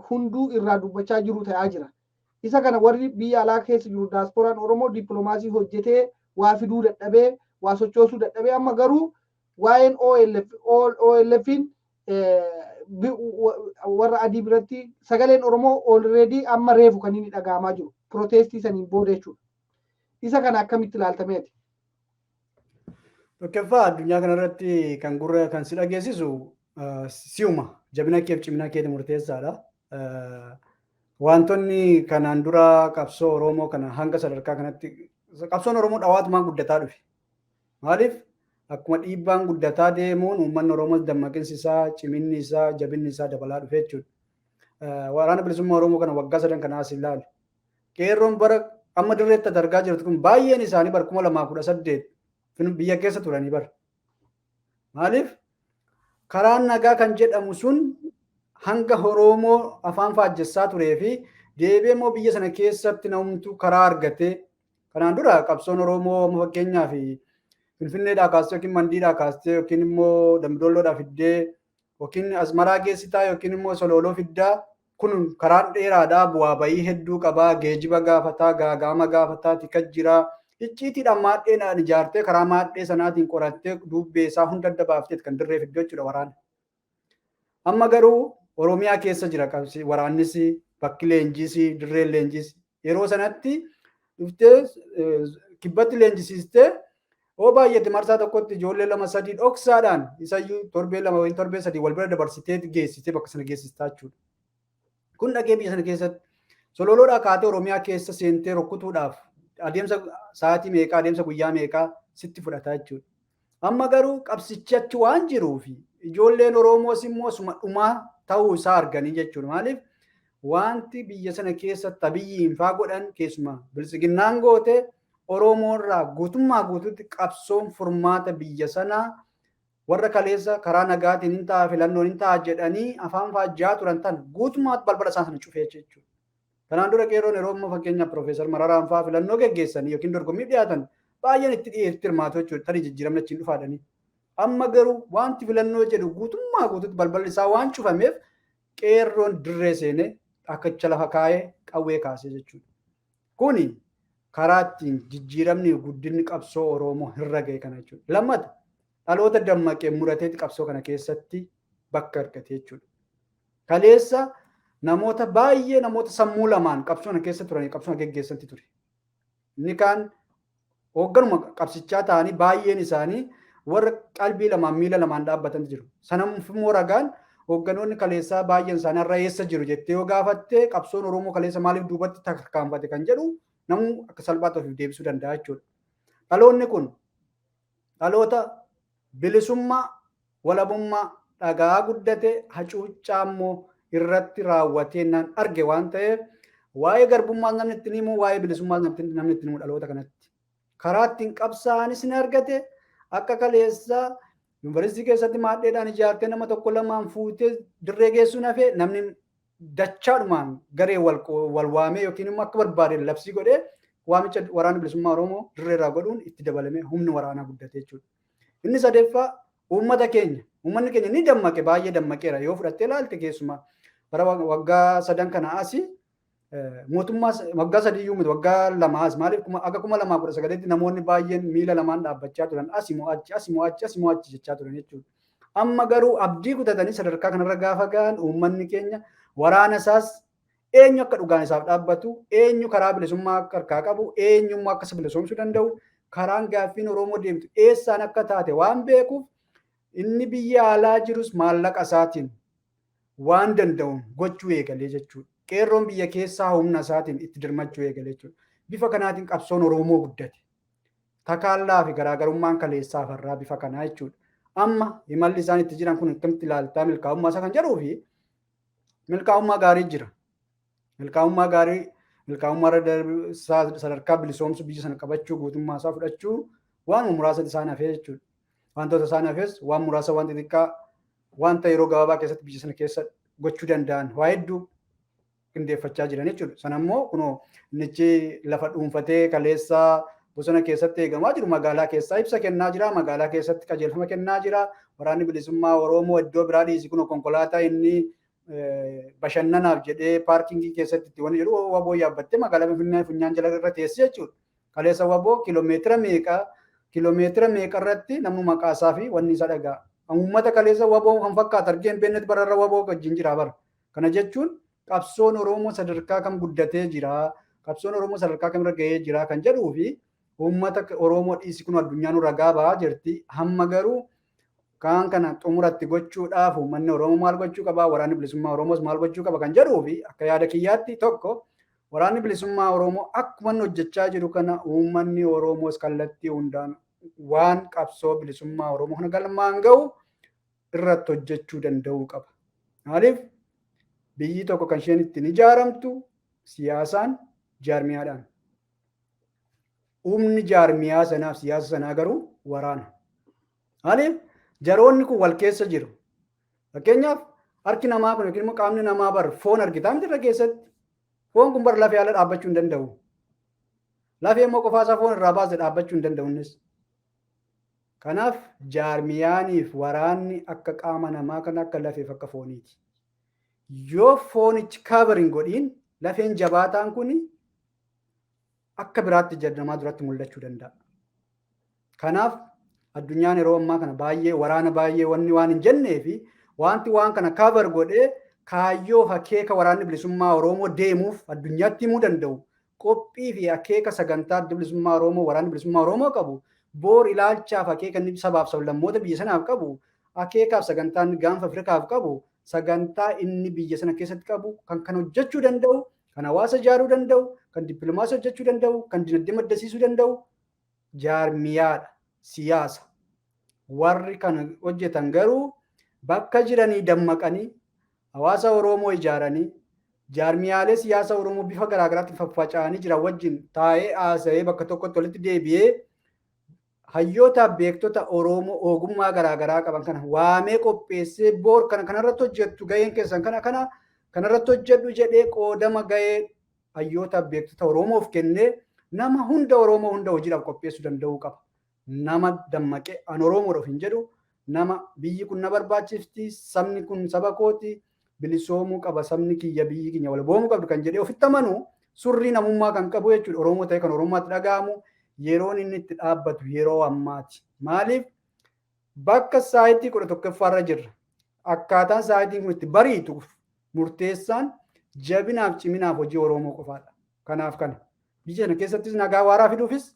hunduu irraa dubbachaa jiru ta'aa jira. Isa kana warri biyya alaa keessa jiru, diasporaan Oromoo, dippiloomaasii hojjetee waa fiduu dadhabee, waa sochoosuu dadhabee, amma garuu waa'een OLF OLFin warra adii biratti sagaleen Oromoo already amma reefu kan inni dhaga'amaa jiru protestii saniin booda jechuudha. Isa kana akkamitti ilaaltameeti? Tokkoffaa, addunyaa kanarratti kan gurra kan si dhageessisu si'uma jabina keef cimina keeti murteessaadha. Wantoonni kanaan dura qabsoo Oromoo kana hanga sadarkaa kanatti, qabsoon Oromoo dhawaatumaan guddataa dhufe. Maaliif, akkuma dhiibbaan guddataa deemuun uummanni Oromoos dammaqinsi isaa, ciminni isaa, jabinni isaa dabalaa dhufe jechuudha. Waraana Bilisummaa Oromoo kana waggaa 3 kanaas ilaali. Qeerroon bara amma dirreetti argaa jirtu kun baay'een isaanii bara 2018 biyya keessa turanii bara. Maaliif, karaan nagaa kan jedhamu sun hanga Oromoo afaan faajjessaa turee fi deebi'ee immoo biyya sana keessatti namtu karaa argatee. Kanaan dura qabsoon Oromoo amma fakkeenyaaf Finfinneedhaa kaastee yookiin Mandiidhaa kaastee yookiin immoo Dambidoolloodhaa fiddee yookiin Asmaraa geessitaa yookiin immoo Solooloo fiddaa, kun karaan dheeraadhaa, bu'aa bayii hedduu qabaa, geejiba gaafataa, gaagaama gaafataa, tika jiraa. Icciitiidhaan maadheedhaan ijaartee, karaa maadhee sanaatiin qorattee, dubbee isaa hunda adda baaftee kan dirree fiddoo jechuudha waraana. Amma garuu Oromiyaa keessa jira qabsi waraannis, bakki leenjiis, dirreen leenjiis. Yeroo sanatti dhuftee kibbatti leenjisiistee, hoo baay'ate marsaa tokkotti ijoollee lama sadii dhoksaadhaan, isayyuu torbee 2 yookiin torbee 3 wal bira dabarsitee geessitee bakka sana geessistaa jechuudha. Kun dhaqee biyya sana keessatti Sololoodhaa kaatee Oromiyaa keessa seentee rukkutuudhaaf adeemsa sa'aatii meeqaa, adeemsa guyyaa meeqaa sitti fudhata jechuudha. Amma garuu qabsichi achi waan jiruufi ijoolleen Oromoos immoo suma dhumaa ta'uu isaa arganii jechuudha. Maaliif, wanti biyya sana keessatti Abiyyiin faa godhan, keessumaa Biltsiginnaan goote, Oromoorraa guutummaa guutuutti qabsoon furmaata biyya sanaa, warra kaleessa karaa nagaatiin hin ta'a, filannoon hin ta'a jedhanii afaan faajjaa turan tan guutummaatti balbala isaan sana cufee jechuudha. Kanaan dura qeerroon yeroo ammoo fakkeenyaaf Piroofeesar Mararaan fa'aa filannoo geggeessanii yookiin dorgommii dhiyaatan baay'een itti dhiyeetti hirmaatu jechuudha. Tarii jijjiiramni achiin dhufaadhanii. Amma garuu wanti filannoo jedhu guutummaa guutuutti balballi isaa waan cufameef qeerroon dirree seenee akkacha lafa kaa'ee qawwee kaasee jechuudha. Kuni karaa ittiin jijjiiramni guddinni qabsoo Oromoo irra ga'e kana jechuudha. Lammata, dhaloota dammaqee murateeti qabsoo kana keessatti bakka argate jechuudha. Kaleessa namoota baay'ee, namoota sammuu lamaan qabsoo kana keessa turanii qabsoo kana geggeessanti ture. Inni kaan hoogganuma qabsichaa ta'anii, baay'een isaanii warra qalbii lamaan miila lamaan dhaabbatantu jiru. Sanaaf immoo ragaan hoogganoonni kaleessaa baay'een isaanii har'a eessa jiru jettee yoo gaafatte, qabsoon Oromoo kaleessa maaliif duubatti tarkaanfate kan jedhu namuu akka salphaatti ofiif deebisuu danda'a jechuudha. Dhaloonni kun dhaloota bilisummaa, walabummaa dhagaa guddate, hacuuccaa immoo irratti raawwatee naan arge waan ta'eef, waa'ee garbummaa namni ittiin himu, waa'ee bilisummaa namni ittiin himu dhaloota kanatti. Karaa ittiin qabsaa'anis ni argate. Akka kaleessaa yuunivarsiitii keessatti maadheedhaan ijaartee nama tokko lamaan fuutee dirree geessuun hafee, namni dachaadhumaan garee wal waamee yookiin immoo akka barbaade labsii godhee waamicha Waraana Bilisummaa Oromoo dirree irraa godhuun itti dabalamee humni waraanaa guddate jechuudha. Inni sadeeffaa uummata keenya. Uummanni keenya ni dammaqe, baay'ee dammaqeera. Yoo fudhattee ilaalte, keessumaa bara waggaa 3 kana asii, mootummaa waggaa 3 iyyuu miti, waggaa 2 as. Maaliif, akka 2019tti namoonni baay'een miila lamaan dhaabbachaa turan, asi mo'achi, asi mo'achi, asi mo'achi jechaa turan jechuudha. Amma garuu abdii kutatanii sadarkaa kanarra gaafa ga'an, uummanni keenya waraana isaas eenyu akka dhugaan isaaf dhaabbatu, eenyu karaa bilisummaa akka harkaa qabu, eenyummaa akka isa bilisoomsuu danda'u, karaan gaaffiin Oromoo deemtu eessaan akka taate waan beekuuf, inni biyya alaa jirus maallaqa isaatiin waan danda'uun gochuu eegalee jechuudha. Qeerroon biyya keessaa humna isaatiin itti dirmachuu eegalee jechuudha. Bifa kanaatiin qabsoon Oromoo guddate. Takaallaa fi garaagarummaan kaleessaa farraa bifa kanaa jechuudha. Amma imalli isaan itti jiran kun akkamitti ilaaltaa milkaa'ummaa isaa kan jedhuu fi milkaa'ummaa gaarii jira. Milkaa'ummaa gaarii, milkaa'ummaa irra sadarkaa bilisoomsuu, biyya sana qabachuu, guutummaa isaa fudhachuu waan muraasa isaan hafee jechuudha. Wantoota isaan hafes waan muraasa, waan xixiqqaa, wanta yeroo gabaabaa keessatti biyya sana keessa gochuu danda'an waa hedduu qindeeffachaa jiran jechuudha. Sana immoo kunoo innichi lafa dhuunfatee kaleessa bosona keessatti eegamaa jiru magaalaa keessaa ibsa kennaa jira. Magaalaa keessatti qajeelfama kennaa jira. Waraanni Bilisummaa Oromoo iddoo biraa dhiisi, kunoo konkolaataa inni bashannanaaf jedhee parkingii keessatti itti wanni jedhu WBO yaabbattee magaalaa Finfinnee funyaan jala irra teessi jechuudha. Kaleessa WBO kiiloomeetira meeqa irratti namni maqaa isaa fi wanni isaa dhaga'a. Uummata kaleessa WBO kan fakkaatu argee hin beeknetti bararra WBO wajjin jira bara. Kana jechuun qabsoon Oromoo sadarkaa kam guddatee jira, qabsoon Oromoo sadarkaa kamirra gahee jira kan jedhuu fi uummata Oromoo dhiisi, kun addunyaan ragaa ba'aa jirti. Hamma garuu kaan kana xumuratti gochuudhaaf uummanni Oromoo maal gochuu qaba, Waraanni Bilisummaa Oromoos maal gochuu qaba kan jedhuu fi akka yaada kiyyaatti, tokko, Waraanni Bilisummaa Oromoo akkuma inni hojjechaa jiru kana uummanni Oromoos kallattii hundaan waan qabsoo bilisummaa Oromoo kana galmaan gahu irratti hojjechuu danda'uu qaba. Maaliif, biyyi tokko kan isheen ittiin ijaaramtu siyaasaan, jaarmiyaadhaan. Humni jaarmiyaa sanaaf siyaasa sanaa garuu waraana. Maaliif, jaroonni kun wal keessa jiru. Fakkeenyaaf, harki namaa kun yookiin immoo qaamni namaa bar foon argitaa miti irra keessatti. Foon kun bar lafee ala dhaabbachuu hin danda'u. Lafee immoo qofaasaa foon irraa baase dhaabbachuu hin danda'u innis. Kanaaf jaarmiyaaniif waraanni akka qaama namaa kan akka lafeef akka fooniiti. Yoo foonichi cover hin godhiin, lafeen jabaataan kun akka biraatti ija namaa duratti mul'achuu danda'a. Kanaaf addunyaan yeroo ammaa kana baay'ee waraana baay'ee wanni waan hin jennee fi wanti waan kana cover godhee kaayyoo akeeka Waraanni Bilisummaa Oromoo deemuuf addunyaatti himuu danda'u, qophii fi akeeka sagantaa Adda Bilisummaa Oromoo, Waraanni Bilisummaa Oromoo qabu, boor ilaalchaaf akeeka inni sabaaf sablammoota biyya sanaaf qabu, akeekaaf sagantaa inni Gaanfa Afrikaaf qabu, sagantaa inni biyya sana keessatti qabu, kan kan hojjechuu danda'u, kan hawaasa ijaaruu danda'u, kan dippiloomaasii hojjechuu danda'u, kan dinagdee maddasiisuu danda'u jaarmiyaadha, siyaasa. Warri kana hojjetan garuu bakka jiranii dammaqanii hawaasa Oromoo ijaaranii, jaarmiyaalee siyaasa Oromoo bifa garaagaraatti faffaca'anii jiran wajjin taa'ee haasa'ee, bakka tokkotti walitti deebi'ee, hayyootaaf beektota Oromoo ogummaa garaagaraa qaban kana waamee qopheessee, boor kana kanarratti hojjettu, gaheen keessan kana kana kanarratti hojjedhu jedhee, qoodama gahee hayyootaaf beektota Oromoof kennee, nama hunda, Oromoo hunda hojiidhaaf qopheessuu danda'uu qaba. Nama dammaqee an Oromoodhaaf hin jedhu, nama biyyi kun na barbaachifti, sabni kun saba kooti, bilisoomuu qaba sabni kiyya, biyyi keenya walboomuu qabdu kan jedhee ofitti amanu, surrii namummaa kan qabu jechuudha. Oromoo ta'e kan Oromummaatti dhaga'amu yeroon inni itti dhaabbatu yeroo ammaati. Maaliif, bakka saayitii 11ffaarra jirra. Akkaataan saayitiin kun itti bariituuf murteessaan jabinaaf ciminaaf hojii Oromoo qofaadha. Kanaaf kana biyya sana keessattis nagaa waaraa fiduufis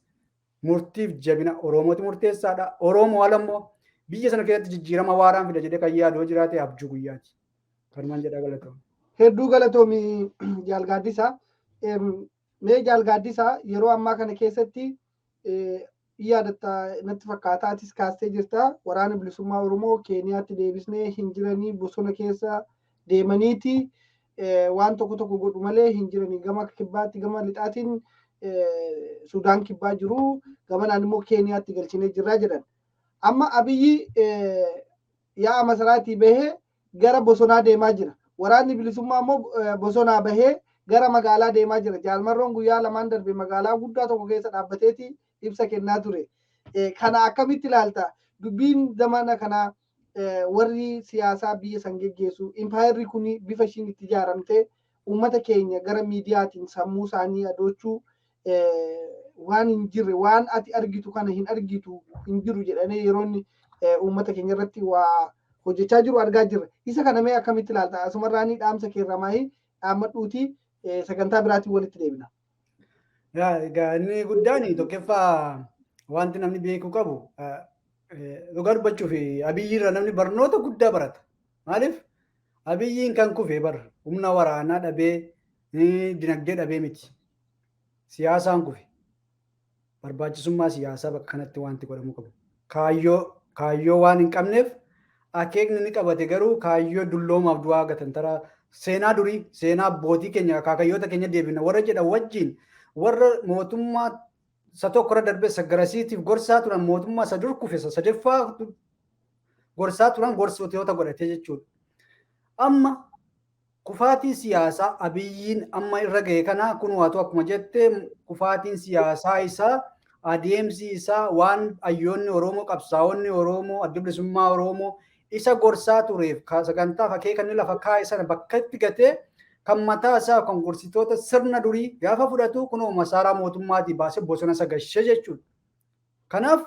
murtiif jabina Oromooti murteessaadha. Oromoo ala immoo biyya sana keessatti jijjiirama waaraan fida jedhee kan yaadu yoo jiraate abjuu guyyaati. Kanumaan jedhaa, galatoomii. Hedduu galatoomii, Jaal Gaaddisaa. Mee Jaal Gaaddisaa, yeroo ammaa kana keessatti yaadatta natti fakkaata, atis kaastee jirta, Waraana Bilisummaa Oromoo Keeniyaatti deebisnee hin jiranii, bosona keessa deemaniiti waan tokko tokko godhu malee hin jiranii, gama kibbaatti gama lixaatiin Sudaan Kibbaa jiru, gamanaan immoo Keeniyaatti galchinee jirraa jedhan. Amma Abiyyi yaa'a masaraatii bahee gara bosonaa deemaa jira. Waraanni bilisummaa immoo bosonaa bahee gara magaalaa deemaa jira. Jaal Marroon guyyaa lamaan darbe magaalaa guddaa tokko keessa dhaabbateeti ibsa kennaa ture. Kana akkamitti ilaalta? Dubbiin zamana kanaa, warri siyaasaa biyya san geggeessu, impaayerri kun bifa ishiin itti ijaaramte, uummata keenya gara miidiyaatiin sammuu isaanii adoochuu, waan hin jirre, waan ati argitu kana hin argitu, hin jiru jedhanii yeroo inni uummata keenya irratti waa hojjechaa jiru argaa jirra. Isa kana mee akkamitti ilaalta? Asumarraanii dhaamsa keerra maayii dhaammadhuutii sagantaa biraatiin walitti deebina. Egaa inni guddaan tokkoffaa wanti namni beekuu qabu, dhugaa dubbachuuf Abiyyi irra namni barnoota guddaa barata. Maaliif, Abiyyiin kan kufe bar humna waraanaa dhabee, dinagdee dhabee miti. Siyaasaan kufe. Barbaachisummaa siyaasaa bakka kanatti wanti godhamuu qabu. Kaayyoo Kaayyoo waan hin qabneef, akeekni inni qabate garuu kaayyoo dulloomaaf du'aa gatantaraa, seenaa durii, seenaa abbootii keenya, akaakayyoota keenya deebina warra jedhan wajjin, warra mootummaa isa tokko irra darbee isa garasiitiif gorsaa turan, mootummaa isa dur kufe isa sadaffaa gorsaa turan gorsitoota godhatee jechuudha. Amma kufaatii siyaasaa Abiyyiin amma irra ga'e kana kun waatu akkuma jette, kufaatiin siyaasaa isaa, adeemsi isaa waan hayyoonni Oromoo, qabsaa'onni Oromoo, Adda Bilisummaa Oromoo isa gorsaa tureef, sagantaaf akeeka inni lafa kaa'e sana bakka itti gatee, kan mataa isaa, kan gorsitoota sirna durii gaafa fudhatu, kunoo masaaraa mootummaatii baasee bosona isa gashee jechuudha. Kanaaf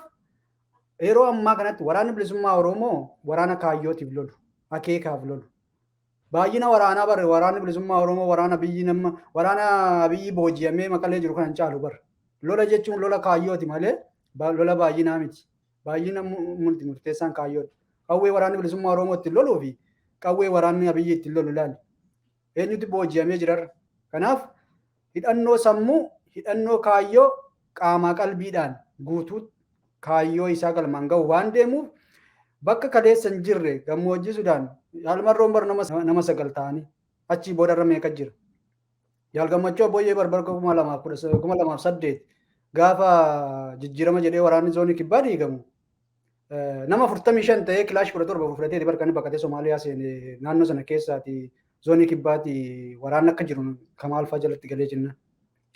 yeroo ammaa kanatti Waraanni Bilisummaa Oromoo waraana kaayyootiif lolu, akeekaaf lolu. Baay'ina waraanaa bare Waraanni Bilisummaa Oromoo waraana biyyi nama waraana biyyi booji'amee Maqalee jiru kana hin caalu bara. Lola jechuun lola kaayyooti malee lola baay'inaa miti. Baay'ina murti murteessaan kaayyoodha. Qawwee Waraanni Bilisummaa Oromoo ittiin loluu fi qawwee waraanni Abiyyi ittiin lolu ilaali. Eenyutu booji'amee jirarra? Kanaaf hidhannoo sammuu, hidhannoo kaayyoo, qaamaa qalbiidhaan guutuu kaayyoo isaa galmaan gahu waan deemuuf, bakka kaleessa hin jirre, gammoojjii Sudaan Yaalmarroon bar nama 9 ta'anii achii boodarra meeqa jira? Jaal Gammachuu Abbooyyee barbar 2008 gaafa jijjiirama jedhee waraanni zoonii kibbaa diigamu nama 45 ta'ee kilaash 17 fudhatee barkanii baqatee Somaaliyaa seene. Naannoo sana keessaati, zoonii kibbaati, waraanni akka jiru Kamaal fa'aa jalatti galee jenna.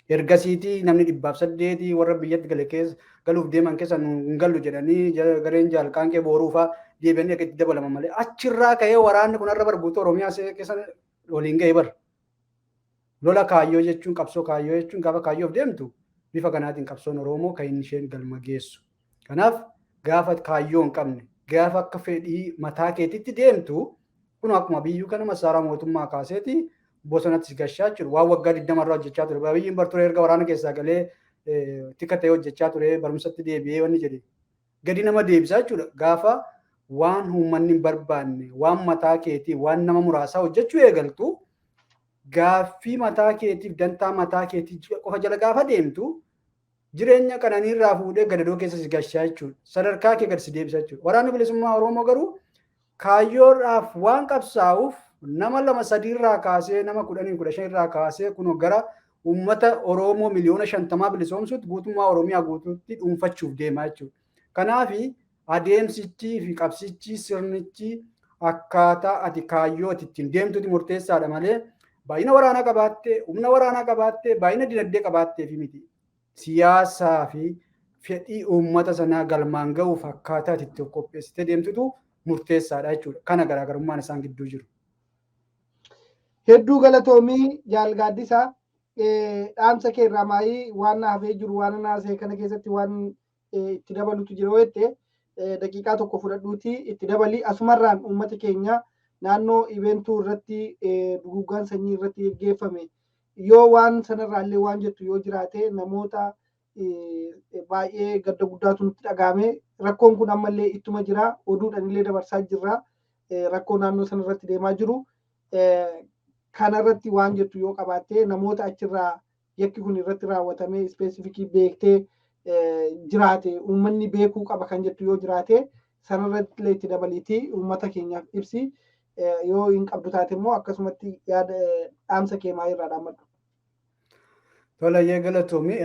Ergasiitii namni 108 warra biyyatti gale keessa galuuf deeman keessa nu hin gallu jedhanii, gareen Jaal Qaanqee Booruu fa'aa deebi'anii akka itti dabalaman malee, achirraa ka'ee waraanni kun har'a bar guutuu Oromiyaa keessa waliin ga'e bar. Lola kaayyoo jechuun, qabsoo kaayyoo jechuun, gaafa kaayyoof deemtu bifa kanaatiin qabsoon Oromoo kan inni isheen galma geessu. Kanaaf gaafa kaayyoo hin qabne, gaafa akka fedhii mataa keetitti deemtu, kun akkuma biyyuu kana masaaraa mootummaa kaaseeti bosonatti si gashaa jiru. Waan waggaa 20 irraa hojjechaa ture. Biyyiin bar ture erga waraana keessaa galee tika ta'ee hojjechaa ture, barumsatti deebi'ee wanni jedhe. Gadi nama deebisaa jechuudha. Gaafa waan uummanni hin barbaanne, waan mataa keetii, waan nama muraasaa hojjechuu eegaltu, gaaffii mataa keetiif dantaa mataa keetii qofa jala gaafa deemtu, jireenya qananiirraa fuudhee gadadoo keessa si gashaa jechuudha. Sadarkaa kee gad si deebisa jechuudha. Waraanni Bilisummaa Oromoo garuu kaayyoodhaaf waan qabsaa'uuf, nama lama sadiirraa kaasee, nama 10 15irraa kaasee, kunoo gara uummata Oromoo miliyoona 50 bilisoomsuutti, guutummaa Oromiyaa guutuutti dhuunfachuuf deemaa jechuudha. Kanaafi adeemsichi fi qabsichi, sirnichi akkaataa ati kaayyoo ati ittiin deemtuti murteessaadha malee, baay'ina waraanaa qabaattee, humna waraanaa qabaattee, baay'ina dinagdee qabaattee fi miti. Siyaasaa fi fedhii uummata sanaa galmaan ga'uuf akkaataa ati itti qopheessitee deemtutu murteessaadha jechuudha. Kana garaagarummaan isaan gidduu jiru. Hedduu galatoomii, Jaal Gaaddisaa. Dhaamsa kee irraa maayii waan na hafee jiru, waan naasee kana keessatti waan itti dabalutu jira yoo jette, daqiiqaa tokko fudhadhuuti itti dabali. Asumarraan uummata keenya naannoo Ibeentuu irratti duguggaan sanyii irratti geggeeffame, yoo waan sanarraa illee waan jettu yoo jiraate, namoota baay'ee gadda guddaatu nutti dhagahame. Rakkoon kun ammallee ittuma jira, oduudhaan illee dabarsaa jirra, rakkoo naannoo sanarratti deemaa jiru kanarratti waan jettu yoo qabaatte, namoota achirraa yakki kun irratti raawwatamee specific beektee jiraate, uummanni beekuu qaba kan jettu yoo jiraate, sanarratti illee itti dabaliitii uummata keenyaaf ibsi. Yoo hin qabdu taate immoo akkasumatti yaada dhaamsa kee maayirraa dhaammadhu. Tolayyee, galatoomi.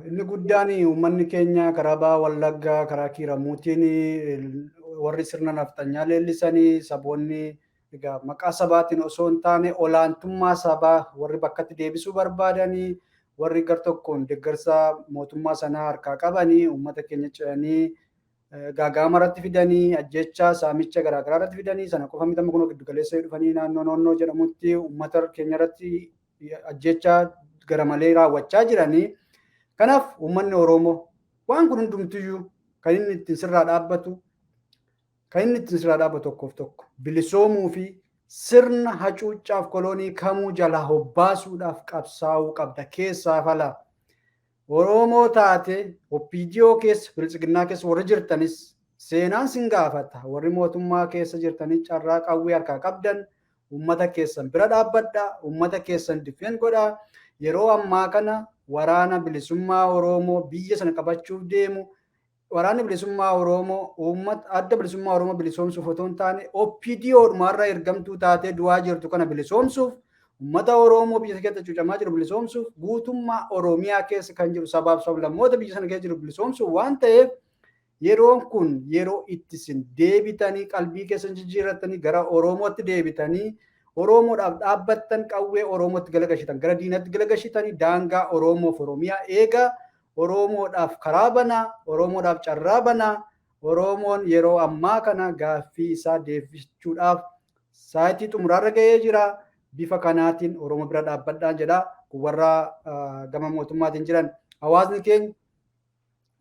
Inni guddaan uummanni keenya karaa Baha Wallaggaa, karaa Kiiramuutiin warri sirna nafxanyaa leellisanii, saboonni egaa maqaa sabaatiin osoo hin taane olaantummaa sabaa warri bakkatti deebisuu barbaadanii, warri gar tokkoon deeggarsa mootummaa sanaa harkaa qabanii, uummata keenya ce'anii gaagaama irratti fidanii, ajjechaa, saamicha garaagaraa irratti fidanii, sana qofa miti, kun giddu galeessa dhufanii naannoo Noonnoo jedhamutti uummata keenya irratti ajjechaa gara malee raawwachaa jiranii. Kanaaf uummanni Oromoo waan kun hundumtiyyuu kan inni ittiin sirraa dhaabbatu, kan inni ittiin sirraa dhaabbatu tokkoof tokko bilisoomuu fi sirna hacuuccaaf koloonii kamuu jalaa hobbaasuudhaaf qabsaa'uu qabda keessaa falaa. Oromoo taate OPDO keessa, Biltsiginnaa keessa warri jirtanis seenaan sin gaafata. Warri mootummaa keessa jirtanis carraa qawwee harkaa qabdan uummata keessan bira dhaabbadhaa, uummata keessan defend godhaa. Yeroo ammaa kana Waraana Bilisummaa Oromoo biyya sana qabachuuf deemu Waraanni Bilisummaa Oromoo uummata Adda Bilisummaa Oromoo bilisoomsuuf otoo hin taane, OPDOdhumarra ergamtuu taatee du'aa jirtu kana bilisoomsuuf, uummata Oromoo biyya keessa cuucamaa jiru bilisoomsuuf, guutummaa Oromiyaa keessa kan jiru sabaaf sablammoota biyya sana keessa jiru bilisoomsuuf waan ta'eef, yeroon kun yeroo itti isin deebitanii qalbii keessan jijjiirrattanii gara Oromootti deebitanii Oromoodhaaf dhaabbattan, qawwee Oromootti galagashitan, gara diinatti galagashitanii daangaa Oromoof Oromiyaa eegaa, Oromoodhaaf karaa banaa, Oromoodhaaf carraa banaa. Oromoon yeroo ammaa kana gaaffii isaa deebifachuudhaaf saayitii xumuraarra ga'ee jira. Bifa kanaatiin Oromoo bira dhaabbadhaan jedha. Kun warra gama mootummaatiin jiran. Hawaasni keenya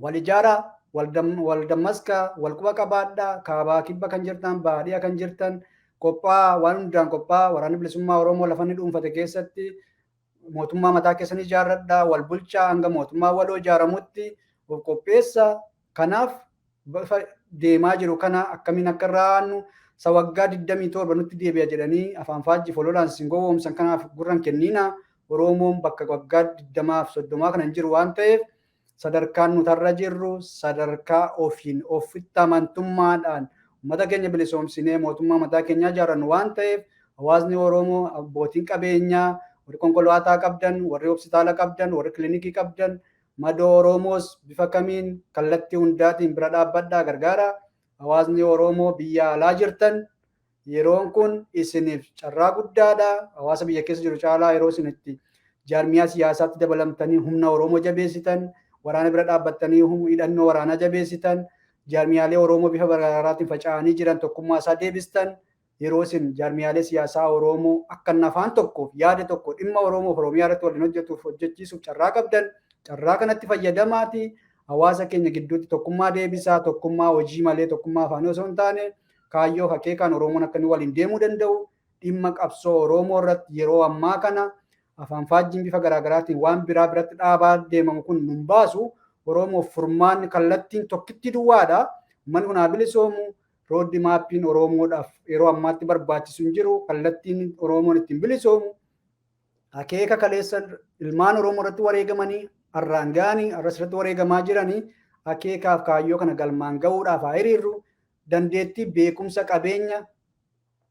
wal ijaaraa, wal dammaskaa, wal quba qabaadhaa, kaabaa kibba kan jirtan, baadiyyaa kan jirtan, qophaa waan hundaan qophaa. Waraanni Bilisummaa Oromoo lafa inni dhuunfate keessatti mootummaa mataa keessan ijaarradhaa, wal bulchaa, hanga mootummaa waloo ijaaramutti of qopheessa. Kanaaf bifa deemaa jiru kana akkamiin akka irraa aannu, isa waggaa 27 nutti deebi'a jedhanii afaan faajjii fololaan isin gowwoomsan kanaaf gurran kenniina. Oromoon bakka waggaa 20 fi 30 kana hin jiru waan ta'eef, sadarkaan nuti har'a jirru sadarkaa ofiin ofitti amantummaadhaan uummata keenya bilisoomsinee mootummaa mataa keenyaa ijaarrannu waan ta'eef, hawaasni Oromoo, abbootiin qabeenyaa, warri konkolaataa qabdan, warri hospitaala qabdan, warri kilinikii qabdan, madoo Oromoos bifa kamiin kallattii hundaatiin bira dhaabbadhaa, gargaara. Hawaasni Oromoo biyya alaa jirtan, yeroon kun isiniif carraa guddaadha. Hawaasa biyya keessa jiru caalaa yeroo isin itti jaarmiyaa siyaasaatti dabalamtanii humna Oromoo jabeessitan, waraana bira dhaabbattanii hidhannoo waraanaa jabeessitan, jaarmiyaalee Oromoo bifa garaagaraatiin faca'anii jiran tokkummaa isaa deebistan, yeroo isin jaarmiyaalee siyaasaa Oromoo akka afaan tokkoof yaada tokko dhimma Oromoof Oromiyaa irratti waliin hojjetuuf hojjechiisuuf carraa qabdan, carraa kanatti fayyadamaati. Hawaasa keenya gidduutti tokkummaa deebisaa, tokkummaa hojii malee tokkummaa afaanii osoo hin taane, kaayyoo akeekaan Oromoon akka inni waliin deemuu danda'u. Dhimma qabsoo Oromoo irratti yeroo ammaa kana afaan faajjiin bifa garaagaraatiin waan biraa biratti dhaabaa deemamu kun nun baasu. Oromoof furmaanni kallattiin tokkitti duwwaadha. Uummanni kun haa bilisoomu. Road mapiin Oromoodhaaf yeroo ammaatti barbaachisu hin jiru. Kallattiin Oromoon ittiin bilisoomu akeeka kaleessa ilmaan Oromoo irratti wareegamanii har'aan ga'anii har'as irratti wareegamaa jiranii, akeekaaf kaayyoo kana galmaan ga'uudhaaf haa hiriirru. Dandeettii, beekumsa, qabeenya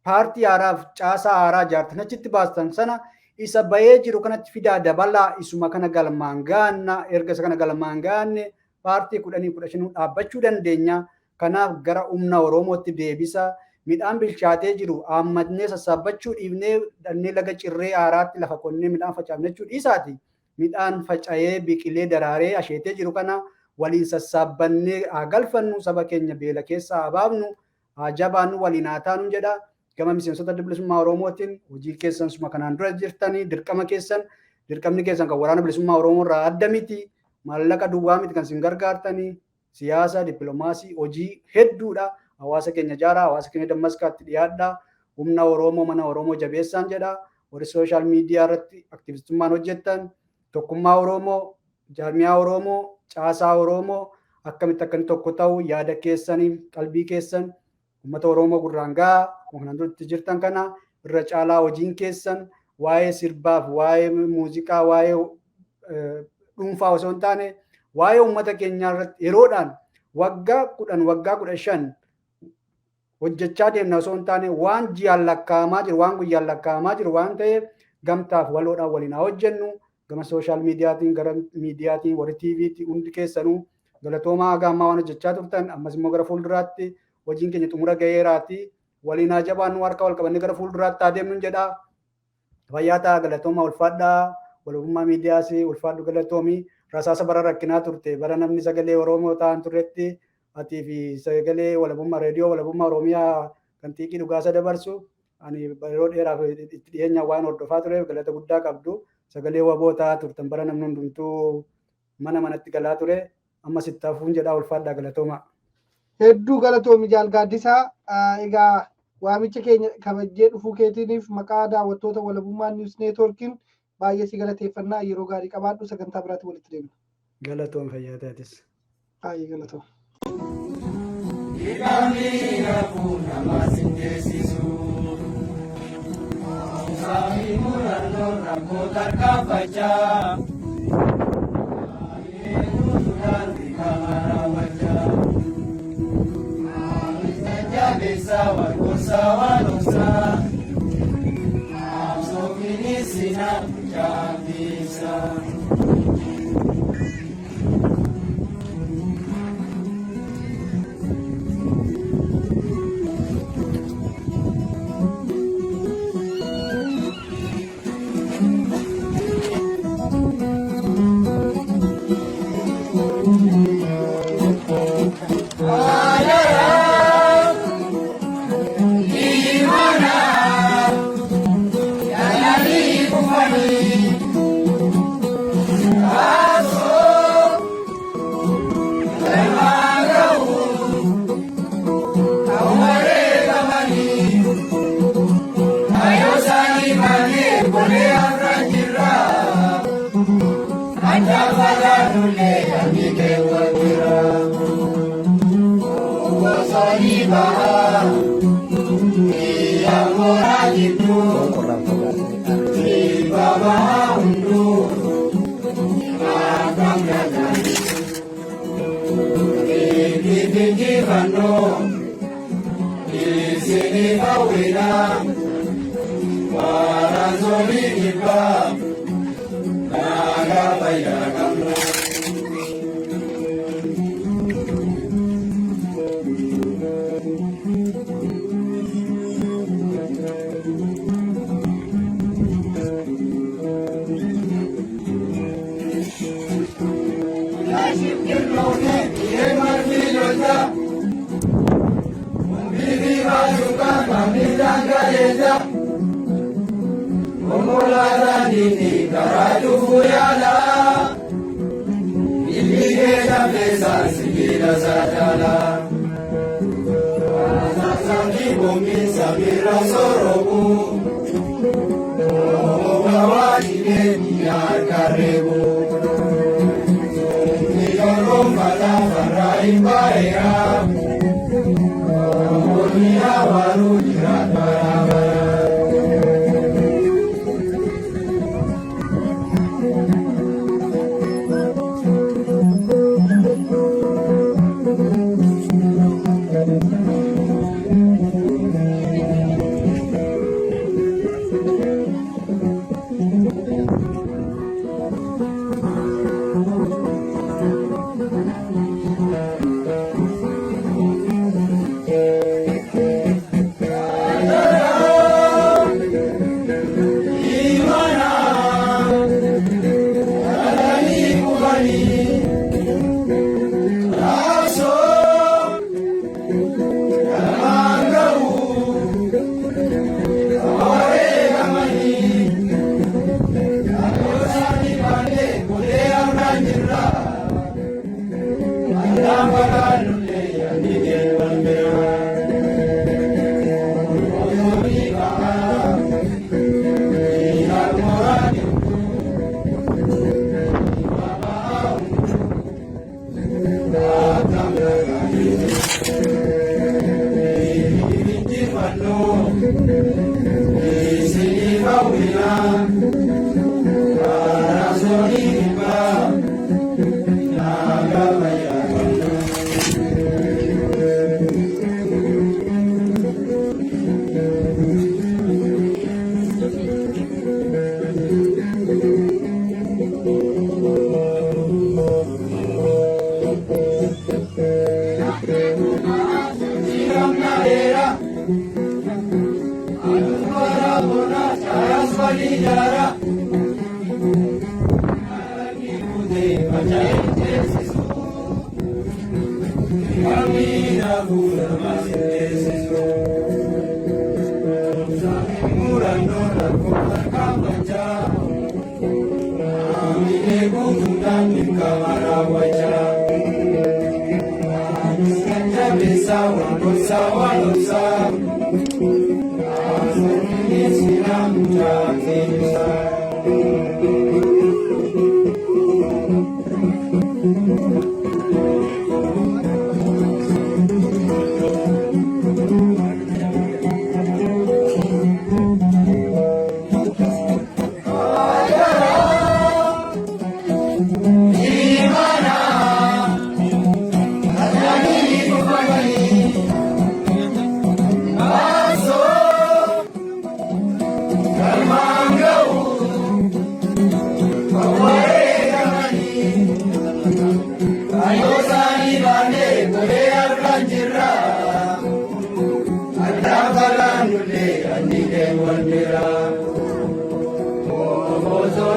paartii haaraaf caasaa haaraa ijaartan achitti baastan sana isa bahee jiru kanatti fidaa dabalaa, isuma kana galmaan ga'anna. Erga isa kana galmaan ga'anne paartii 10 15 dhaabbachuu dandeenya. Kanaaf gara humna Oromootti deebisa. Midhaan bilchaatee jiru haammatnee sassaabbachuu dhiifnee dhannee laga cirree haaraatti lafa qonnee midhaan facaafnechuu dhiisaati. Midhaan faca'ee, biqilee, daraaree, asheetee jiru kana waliin sassaabbannee haa galfannu, saba keenya beela keessaa haa baafnu, haa jabaannu, waliin haa taanu jedha. Gama miseensota Adda Bilisummaa Oromootiin hojii keessan suma kanaan dura jirtanii, dirqama keessan, dirqamni keessan kan Waraana Bilisummaa Oromoo irraa adda miti. Maallaqa duwwaa miti kan isin gargaartanii, siyaasa, dippiloomaasii, hojii hedduudha. Hawaasa keenya ijaaraa, hawaasa keenya dammaskaatti dhiyaadhaa, humna Oromoo, mana Oromoo jabeessaan jedha. Warri social media irratti aktivistummaan hojjettan, tokkummaa Oromoo, jaarmiyaa Oromoo, caasaa Oromoo akkamitti akka inni tokko ta'u yaada keessanii qalbii keessan uummata Oromoo gurraan gahaa. Akkuma kanaan duratti jirtan kana irra caalaa hojiin keessan waa'ee sirbaaf, waa'ee muuziqaa, waa'ee dhuunfaa osoo hin taane, waa'ee uummata keenyaa irratti yeroodhaan waggaa 10, waggaa 15 hojjechaa deemna osoo hin taane, waan ji'aan lakkaa'amaa jiru, waan guyyaan lakkaa'amaa jiru waan ta'eef, gamtaaf waloodhaan waliin haa hojjennu. Gama social mediaatiin, gara miidiyaatiin, warri TVtti, hundi keessanuu galatoomaa. Haga ammaa waan hojjechaa turtan, ammas immoo gara fuulduraatti hojiin keenya xumura ga'eeraati. Waliin haa jabaannu, harka wal qabannee gara fuulduraatti haa deemnu jedha. Fayyaa ta'a, galatoomaa, ulfaadhaa. Walabummaa Miidiyaas ulfaadhu, galatoomii. Rasaasa bara rakkinaa turte, bara namni sagalee Oromoo ta'an turretti atii fi sagalee Walabummaa, Reediyoo Walabummaa Oromiyaa kan xiiqii dhugaasa dabarsu, ani yeroo dheeraaf itti dhiyeenyaan waan hordofaa tureef galata guddaa qabdu. Sagalee waboo ta'aa turtan bara namni hundumtuu mana manatti galaa ture. Ammas itti hafuun jedhaa, ulfaadhaa, galatoomaa. Hedduu galatoomi, Jaal Gaaddisaa. Egaa waamicha keenya kabajjee dhufuu keetiiniif maqaa daawwattoota Walabummaa News Networkiin baay'ee si galateeffannaa. Yeroo gaarii qabaadhu, sagantaa biraatti walitti deemna. Galatoom, fayyaa taatis. Baay'ee galatoom. Hidhamni hafuu nama singeessisu. Saami murannoon rakkoo tarkaanfachaa. Eenyutu daandii kama raawwachaa.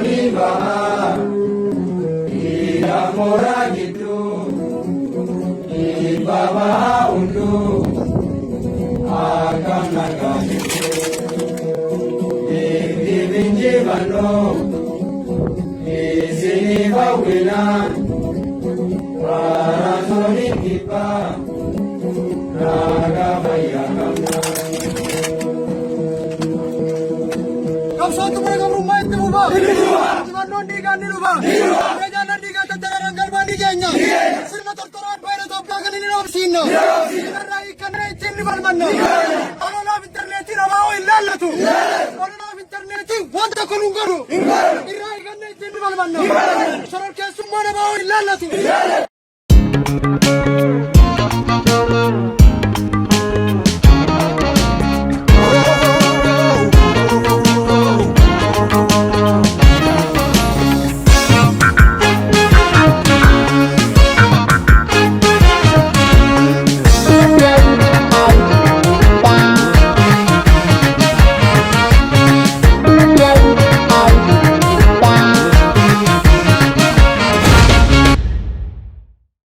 Raansoonii bahaa dhiira mooraa gidduu dhiibbaa bahaa hunduu akkam nagaa jirtu. Deebiif injifannoo isiniif hawwinaa raansoonii kibbaa ragaa fayyaa qabna. Qabsoon xumura gabrummaa itti fufa. Injifannoon dhiigaan ni dhufa. Meejaan dhiigaa tattaraaraan galmaan ni keenya. Sirna tortoraan baay'ina Itoophiyaa kan inni dhoofsiinna. Irraa hiikkannee ittiin ni falmanna. Ololaaf intarneetiin ABO hin laallatu. Ololaaf intarneetiin wanta tokko nun godhu. Irraa hiikkannee ittiin ni falmanna. Shororkeessummaan ABO hin laallatu.